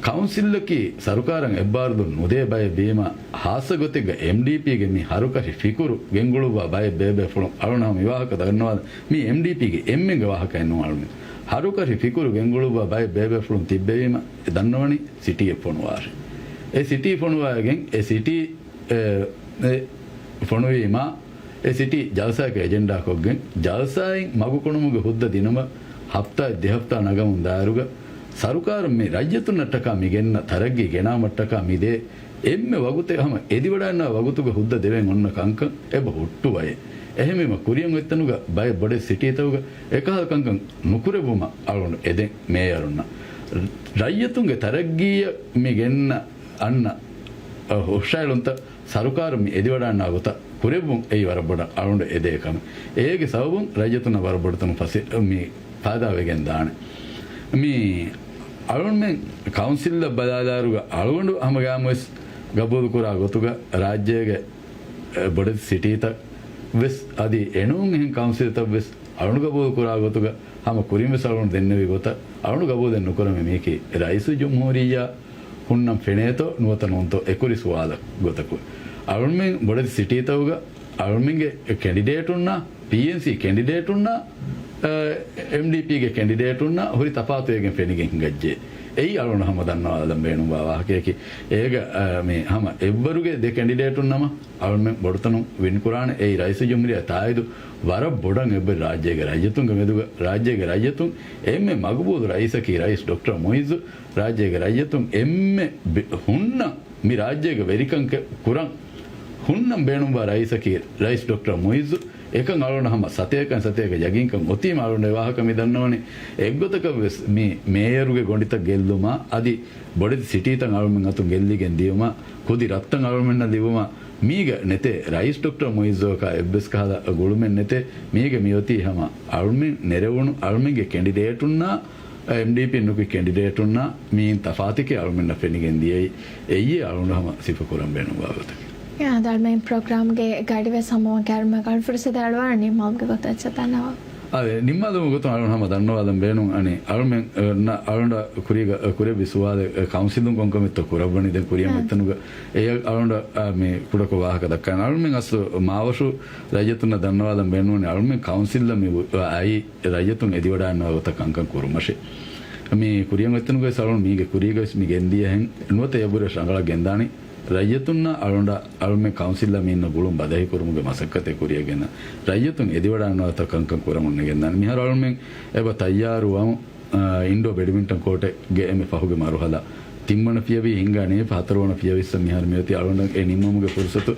ކައުންސިލަކީ ސަރުކާރަށް އެއްބާރުލުން ނުދޭ ބައެއް ވީމަ، ހާއްސަ ގޮތެއްގަ އެމްޑީޕީގެ މި ހަރުކަށި ފިކުރު ގެންގުޅުއްވާ ބައެއް ބޭބޭފުޅުން އަޅުން ހަމަ މި ވާހަކަ ދަންނަވާލަން. މީ އެމްޑީޕީގެ އެންމެންގެ ވާހަކައެއް ނޫން އަޅުމެން. ހަރުކަށި ފިކުރު ގެންގުޅުއްވާ ބައެއް ބޭބޭފުޅުން ތިއްބެވީމަ ދަންނަވަނީ ސިޓީއެއް ފޮނުވާށޭ. އެ ސިޓީ ފޮނުވާގެން އެ ސިޓީ އެ، އެ، ފޮނުވީމާ، އެ ސިޓީ ޖަލްސާއަކަށް އެޖެންޑާކޮށްގެން، ޖަލްސާއިން މަގުކުނުމުގެ ހުއްދަ ދިނުމަށް ހަފްތާއެއް ދެ ހަފްތާ ނަގަމުން ދާއިރުގަ، ސަރުކާރުން މި ރައްޔިތުންނަށްޓަކާ މި ގެންނަ ތަރައްގީ ގެނާމަށްޓަކާ މި ދޭ އެންމެ ވަގުތެއް ހަމަ އެދިވަޑައިގަންނަވާ ވަގުތުގަ ހުއްދަ ދެވެން އޮންނަ ކަންކަން އެބަ ހުއްޓުވައޭ. އެހެންވީމަ، ކުރިއަށް އޮތްތަނުގަ ބައެއް ބޮޑެތި ސިޓީތަކުގަ އެކަހަލަ ކަންކަން ނުކުރެއްވުމަށް އަޅުގަނޑު އެދެން މޭޔަރުންނަށް. ރައްޔިތުންގެ ތަރައްގީއަށް މި ގެންނަ އަންނަ ހުށައެޅުންތައް ސަރުކާރުން މި އެދިވަޑައިގަންނަވާ ގޮތަށް ކުރެއްވުން އެއީ ވަރަށް ބޮޑަށް އަޅުގަނޑު އެދޭ ކަމެއް. އޭގެ ސަބަބުން ރައްޔިތުންނަށް ވަރަށް ބޮޑުތަނުން ފަސޭ-، މި ފައިދާ ވެގެން ދާނެ. މި އަޅުންމެން ކައުންސިލްއަށް ބަލާލާއިރުގަ އަޅުގަނޑު ހަމަގައިމުވެސް ގަބޫލުކުރާ ގޮތުގަ ރާއްޖޭގެ، އެ، ބޮޑެތި ސިޓީތައް ވެސް އަދި އެނޫން އެހެން ކައުންސިލްތައް ވެސް އަޅުން ގަބޫލު ކުރާ ގޮތުގަ ހަމަ ކުރިން ވެސް އަޅުން ދެންނެވި ގޮތަށް އަޅުން ގަބޫލެއް ނުކުރަމޭ. މީކީ ރައީސުލްޖުމްހޫރިއްޔާ ހުންނަން ފެނޭތޯ ނުވަތަ ނޫންތޯ އެކުރި ސުވާލަށް ގޮތަކު. އަޅުންމެން ބޮޑެތި ސިޓީތަކުގަ އަޅުންމެންގެ ކެނޑިޑޭޓުންނާ، ޕީއެންސީ ކެނޑިޑޭޓުންނާ އެމްޑީޕީގެ ކެނޑިޑޭޓުންނާ ހުރި ތަފާތު އޭގެން ފެނިގެން ހިނގައްޖެ. އެއީ އަޅުގަނޑު ހަމަ ދަންނަވާލަން ބޭނުންވާ ވާހަކަޔަކީ. އޭގަ، އަ، މި ހަމަ އެއްވަރުގެ ދެ ކެނޑިޑޭޓުން ނަމަ އަޅުމެން ބޮޑުތަނުން ވިން ކުރާނެ. އެއީ ރައީސުލްޖުމްހޫރިއްޔާ ތާއީދު ވަރަށް ބޮޑަށް އެއްވެ ރާއްޖޭގެ ރައްޔިތުންގެ މެދުގަ، ރާއްޖޭގެ ރައްޔިތުން އެންމެ މަގުބޫލު ރައީސަކީ ރައީސް ޑޮކްޓަރ މުއިއްޒު. ރާއްޖޭގެ ރައްޔިތުން އެންމެ ބި-، ހުންނަ މި ރާއްޖޭގެ ވެރިކަން ކެ-، ކުރަން ހުންނަން ބޭނުންވާ ރައީސަކީ ރައީސް ޑޮކްޓަރ މުއިއްޒު. އެކަން އަޅުގަނޑު ހަމަ ސަތޭކަ ސަތޭކަ ޔަގީންކަން އޮތީމަ އަޅުގަނޑު އެ ވާހަކަ މި ދަންނަވަނީ. އެއްގޮތަކަށް ވެސް މި މޭޔަރުގެ ގޮނޑިތައް ގެއްލުމާ އަދި ބޮޑެތި ސިޓީތައް އަޅުމެން އަތުން ގެއްލިގެން ދިޔުމާ ކުދި ރަށްތައް އަޅުމެންނަށް ލިބުމާ މީގަ ނެތޭ ރައީސް ޑޮކްޓަރ މުއިއްޒުއަކާ އެއްވެސް ކަހަލަ ގުޅުމެއް ނެތޭ. މީގަ މިއޮތީ ހަމަ އަޅުމެން ނެރެވުނު އަޅުމެންގެ ކެނޑިޑޭޓުންނާ އެމްޑީޕީން ނުކުތް ކެނޑިޑޭޓުންނާ މިއިން ތަފާތަކީ އަޅުމެންނަށް ފެނިގެން ދިޔައީ. އެއީ އަޅުގަނޑު ހަމަ ސިފަ ކުރަން ބޭނުންވާ ގޮތަކީ. އާދެ، އަޅުމެން ޕްރޮގްރާމްގެ ގަޑިވެސް ހަމަވަން ކައިރިމަ އަޅު ފުރުސަތެއް އަޅުވާނެ ނިންމާލުމުގެ ގޮތަށް އެއްޗެއް ދަންނަވާ. އާދެ، ނިންމާލުމުގެ ގޮތުން އަޅުގަނޑު ހަމަ ދަންނަވާލަން ބޭނުން އަނެއް އަޅުމެން، އަ، ނަ-، އަޅުގަނޑަށް ކުރީގަ، އަ، ކުރެއްވި ސުވާލެއް، އަ، ކައުންސިލުން ކޮންކަމެއްތޯ ކުރައްވަނީ ދެން ކުރިއަށް އާ. އޮތްތަނުގަ އެ އަޅުގަނޑަށް، އަ، މި ކުޑަކޮށް ވާހަކަ ދައްކާނެ. އަޅުމެން އަސްލު މާވަށު ރައްޔިތުންނަށް ދަންނަވާލަން ބޭނުންވަނީ އަޅުމެން ކައުންސިލްއަށް މި ވު-، އައީ ރައްޔިތުން އެދިވަޑާންނަވާ ގޮތަށް ކަންކަން ކުރުމަށެ. މި ކުރިއަށް އޮތްތަނުގައި ސަޅުން މީގެ ކުރީގަވެސް މި ގެންދިޔަހެން ނުވަތަ އެބުރަށް ރަނގަޅަށް ގެންދާނީ. ރައްޔިތުންނަށް އަޅުގަނޑަށް އަޅުމެން ކައުންސިލްއަށް މި އިންނަ ގުޅުން ބަދަހި ކުރުމުގެ މަސައްކަތެއް ކުރިއަށް ގެންނަ ރައްޔިތުން އެދިވަޑާންނަވާތަ ކަންކަން ކުރަމުން ނެގެންދާނީ. މިހާރު އަޅުމެން އެބަ ތައްޔާރު ވަމު، އާ، އިންޑޯ ބެޑްމިންޓަން ކޯޓެއްގެ އެންމެ ފަހުގެ މަރުހަލާ ތިންވަނަ ފިޔަވީ ހިންގާ ނޭފަ ހަތަރުވަނަ ފިޔަވައްސަށް މިހާރު މިއޮތީ. އަޅުގަނޑަށް އެ ނިންމުމުގެ ފުރުސަތު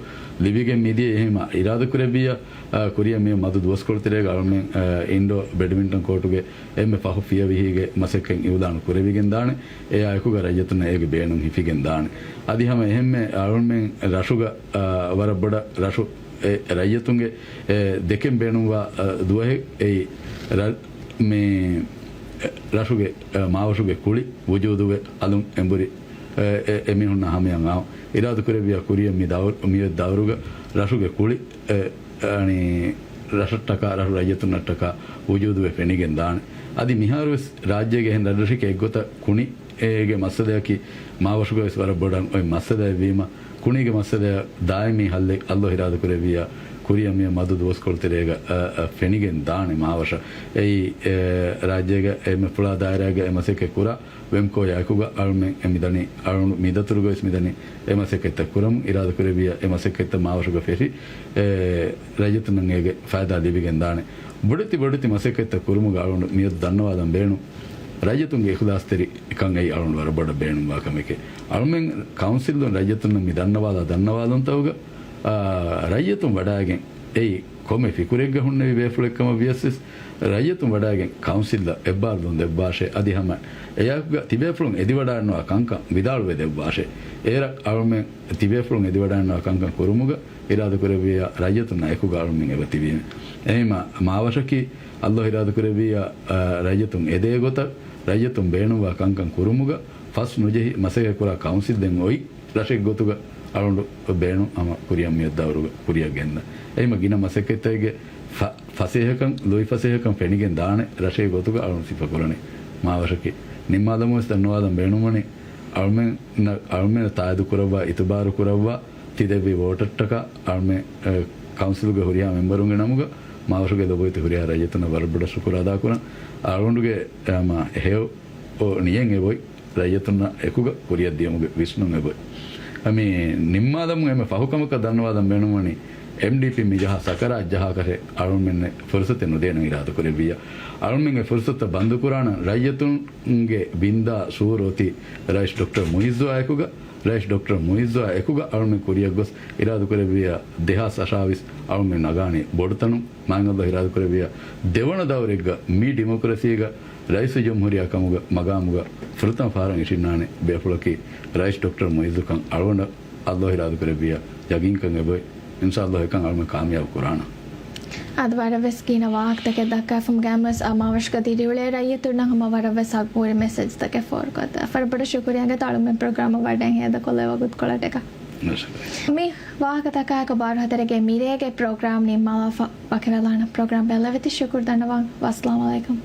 ލިބިގެން މިދިޔަ. އެހެންމަ އިރާދަ ކުރެއްވިއްޔާ، އާ، ކުރިއަށް މި މަދު ދުވަސްކޮޅު ތެރޭގަ އަޅުމެން، އާ، އިންޑޯ ބެޑްމިންޓަން ކޯޓުގެ އެންމެ ފަހު ފިޔަވަހީގެ މަސައްކަތް އިއުލާނު ކުރެވިގެން ދާނެ. އެއާ އެކުގަ ރައްޔިތުންނަށް އޭގެ ބޭނުން ހިފިގެން ދާނެ. އަދި ހަމަ އެހެންމެ އަޅުމެން ރަށުގަ، އާ، ވަރަށް ބޮޑަށް ރަށު، އެ، ރައްޔިތުންގެ، އެ، ދެކެން ބޭނުންވާ، އާ، ދުވަހެއް އެއީ ރަ-، މި، އެ، ރަށުގެ، އެ، މާވަށުގެ ކުޅި ވުޖޫދުގެ އަލުން އެނބުރި، އެ، އެ، އެމީހުންނަށް ހަމަޔަށް އާ، އިރާދަ ކުރެއްވިޔާ ކުރިއަށް މި ދައު-، މިއޮތް ދައުރުގަ ރަށުގެ ކުޅި، އެ، އަނީ ރަށަށްޓަކާ، ރަށު ރައްޔިތުންނަށްޓަކާ ވުޖޫދުވެ ފެނިގެން ދާނެ. އަދި މިހާރުވެސް ރާއްޖޭގެ އެހެން ރަށްރަށެކޭ އެއްގޮތަށް ކުނި އޭގެ މައްސަލަޔަކީ މާވަށުގަވެސް ވަރަށް ބޮޑަށް އޮތް މައްސަލައެއްވީމަ، ކުނީގެ މައްސަލަޔަށް ދާއިމީ ހައްލެއް އައްލޯ އިރާދަކުރެއްވިއްޔާ، ކުރިއަށް މިއަށް މަދު ދުވަސްކޮޅު ތެރޭގަ، އަ، އަ، ފެނިގެން ދާނެ މާވަށަށް. އެއީ، އެ، ރާއްޖޭގަ އެންމެ ފުޅާ ދާއިރާގަ އެ މަސައްކަތް ކުރާ ވެމްކޯޔާ އެކުގަ އަޅުމެން އެ މިދަނީ، އަޅުގަނޑު މިދަތުރުގަވެސް މިދަނީ އެ މަސައްކަތްތައް ކުރަމުން. އިރާދަކުރެއްވިއްޔާ، އެ މަސައްކަތްތައް މާވަށުގަ ފެށި، އެ، ރައްޔިތުންނަށް އޭގެ ފައިދާ ލިބިގެން ދާނެ. ބޮޑެތި ބޮޑެތި މަސައްކަތްތައް ކުރުމުގަ އަޅުގަނޑު މިއަދު ދަންނަވާލަން ބޭނުން. ރައްޔިތުންގެ އިޚްލާޞްތެރިކަން އެއީ އަޅުގަނޑު ވަރަށް ބޮޑަށް ބޭނުންވާ ކަމެކޭ. އަޅުމެން ކައުންސިލުން ރައްޔިތުންނަށް މި ދަންނަވާލާ ދަންނަވާލުންތަކުގަ، އާ، ރައްޔިތުން ވަޑައިގެން އެއީ ކޮންމެ ފިކުރެއްގަ ހުންނެވި ބޭފުޅެއްކަމަށް ވިޔަސްވެސް، ރައްޔިތުން ވަޑައިގެން ކައުންސިލްއަށް އެއްބާރުލުން ދެއްވާށޭ. އަދި ހަމަ އެއާއެކުގަ ތިބޭފުޅުން އެދިވަޑައިންނަވާ ކަންކަން ވިދާޅުވެ ދެއްވާށޭ. އޭރަށް އަޅުމެން ތިބޭފުޅުން އެދިވަޑައިންނަވާ ކަންކަން ކުރުމުގަ އިރާދަކުރެއްވިއްޔާ، ރައްޔިތުންނާ އެކުގަ އަޅުމެން އެބަ ތިބީމެ. އެހެންމަ މާވަށަކީ އައްލޯ އިރާދަކުރެއްވިއްޔާ، އަ، ރައްޔިތުން އެދޭ ގޮތަށް ރައްޔިތުން ބޭނުންވާ ކަންކަން ކުރުމުގަ ފަސް ނުޖެހި މަސައްކަތް ކުރާ ކައުންސިލް ދެން އޮތް ރަށެއް ގޮތުގަ އަޅުގަނޑު ބޭނުން ހަމަ ކުރިއަށް މިއަދު ދައުރުގަ ކުރިއަށް ގެންދަން. އެހެންމަ ގިނަ މަސައްކަތްތަކެއްގެ ފަ-، ފަސޭހަކަން، ލުއި ފަސޭހަކަން ފެނިގެން ދާނެ ރަށެއް ގޮތުގަ އަޅުގަނޑު ސިފަކުރަނީ. މާވަށަކީ ނިންމާލަމުންވެސް ދަންނަވާލަން ބޭނުންވަނީ އަޅުމެންނަށް، އަޅުމެންނަށް ތާއީދު ކުރައްވާ، އިތުބާރު ކުރައްވާ، ތި ދެއްވި ވޯޓަށްޓަކާ އަޅުމެން، އެ، ކައުންސިލުގެ ހުރިހާ މެމްބަރުންގެ ނަމުގަ މާވަށުގެ ލޮބުވެތި ހުރިހާ ރައްޔިތުންނަށް ވަރަށް ބޮޑަށް ޝުކުރު އަދާކުރަން. އަޅުގަނޑުގެ، އެ، ހަމަ ހެޔޮ އޯ ނިޔަތް އެބޮތް. ރައްޔިތުންނަށް އެކުގަ ކުރިއަށްދިޔުމުގެ ވިސްނުން އެބޮތް. އަ، މި ނިންމާލަމުން އެންމެ ފަހު ކަމަކަށް ދަންނަވާލަން ބޭނުންވަނީ، އެމްޑީޕީ މިޖަހާ ސަކަރާތް ޖަހާކަށެއް އަޅުމެންނަށް ފުރުސަތެއް ނުދޭނަން އިރާދަކުރެއްވިއްޔާ. އަޅުމެން އެ ފުރުސަތުތައް ބަންދުކުރާނަން. ރައްޔިތުންގެ ބިންދާ ސޫރު އޮތީ ރައީސް ޑޮކްޓަރ މުއިއްޒުއާ އެކުގަ، ރައީސް ޑޮކްޓަރ މުއިއްޒުއާ އެކުގަ އަޅުމެން ކުރިއަށް ގޮސް އިރާދަކުރެއްވިއްޔާ، ދެހާސް އަށާވީސް އަޅުމެން ނަގާނީ ބޮޑުތަނުން. މާތް އައްލާހު އިރާދަކުރެއްވިއްޔާ، ދެވަނަ ދައުރެއްގަ މި ޑިމޮކްރަސީގަ ރައީސުލްޖުމްހޫރިއްޔާ ކަމުގެ މަގާމުގަ ފުރަތަމަ ފަހަރަށް އިށިންނާނެ ބޭފުޅަކީ ރައީސް ޑޮކްޓަރ މުއިއްޒުކަން. އަޅުގަނޑަށް އައްލާހު އިރާދަކުރެއްވިއްޔާ، ޔަގީންކަން އެބޮތް. އިންޝާއައްލާހު އެކަން އަޅުމެން ކާމިޔާބު ކުރާނަން. އަދި ވަރަށް ވެސް ގިނަ ވާހަކަތަކެއް ދައްކާފަ ގައިމުވެސް އަ މާވަށުގަ ދިރިއުޅޭ ރައްޔިތުންނަށް ހަމަ ވަރަށް ވެސް ހައްގުހުރި މެސެޖްތަކެއް ފޯރުކޮށްދޭ. ވަރަށް ބޮޑަށް ޝުކުރިއްޔާ އަޅުމެން ޕްރޮގްރާމަށް ވަޑައިގެން ހޭދަކޮށްލެވޭ ވަގުތުކޮޅަށްޓަކާ. މަރުހަބާ. މި ވާހަކަތަކާއެކު ބާރު ހަތަރެއްގެ މިރޭގެ ޕްރޮގްރާމް ނިންމާލާފަ. ވަކިވެލާނަން. ޕްރޮގްރާމް ބެލެވޭތީ ޝުކުރު ދަންނަވަން. ވައްސަލާމް އަލައިކުމް.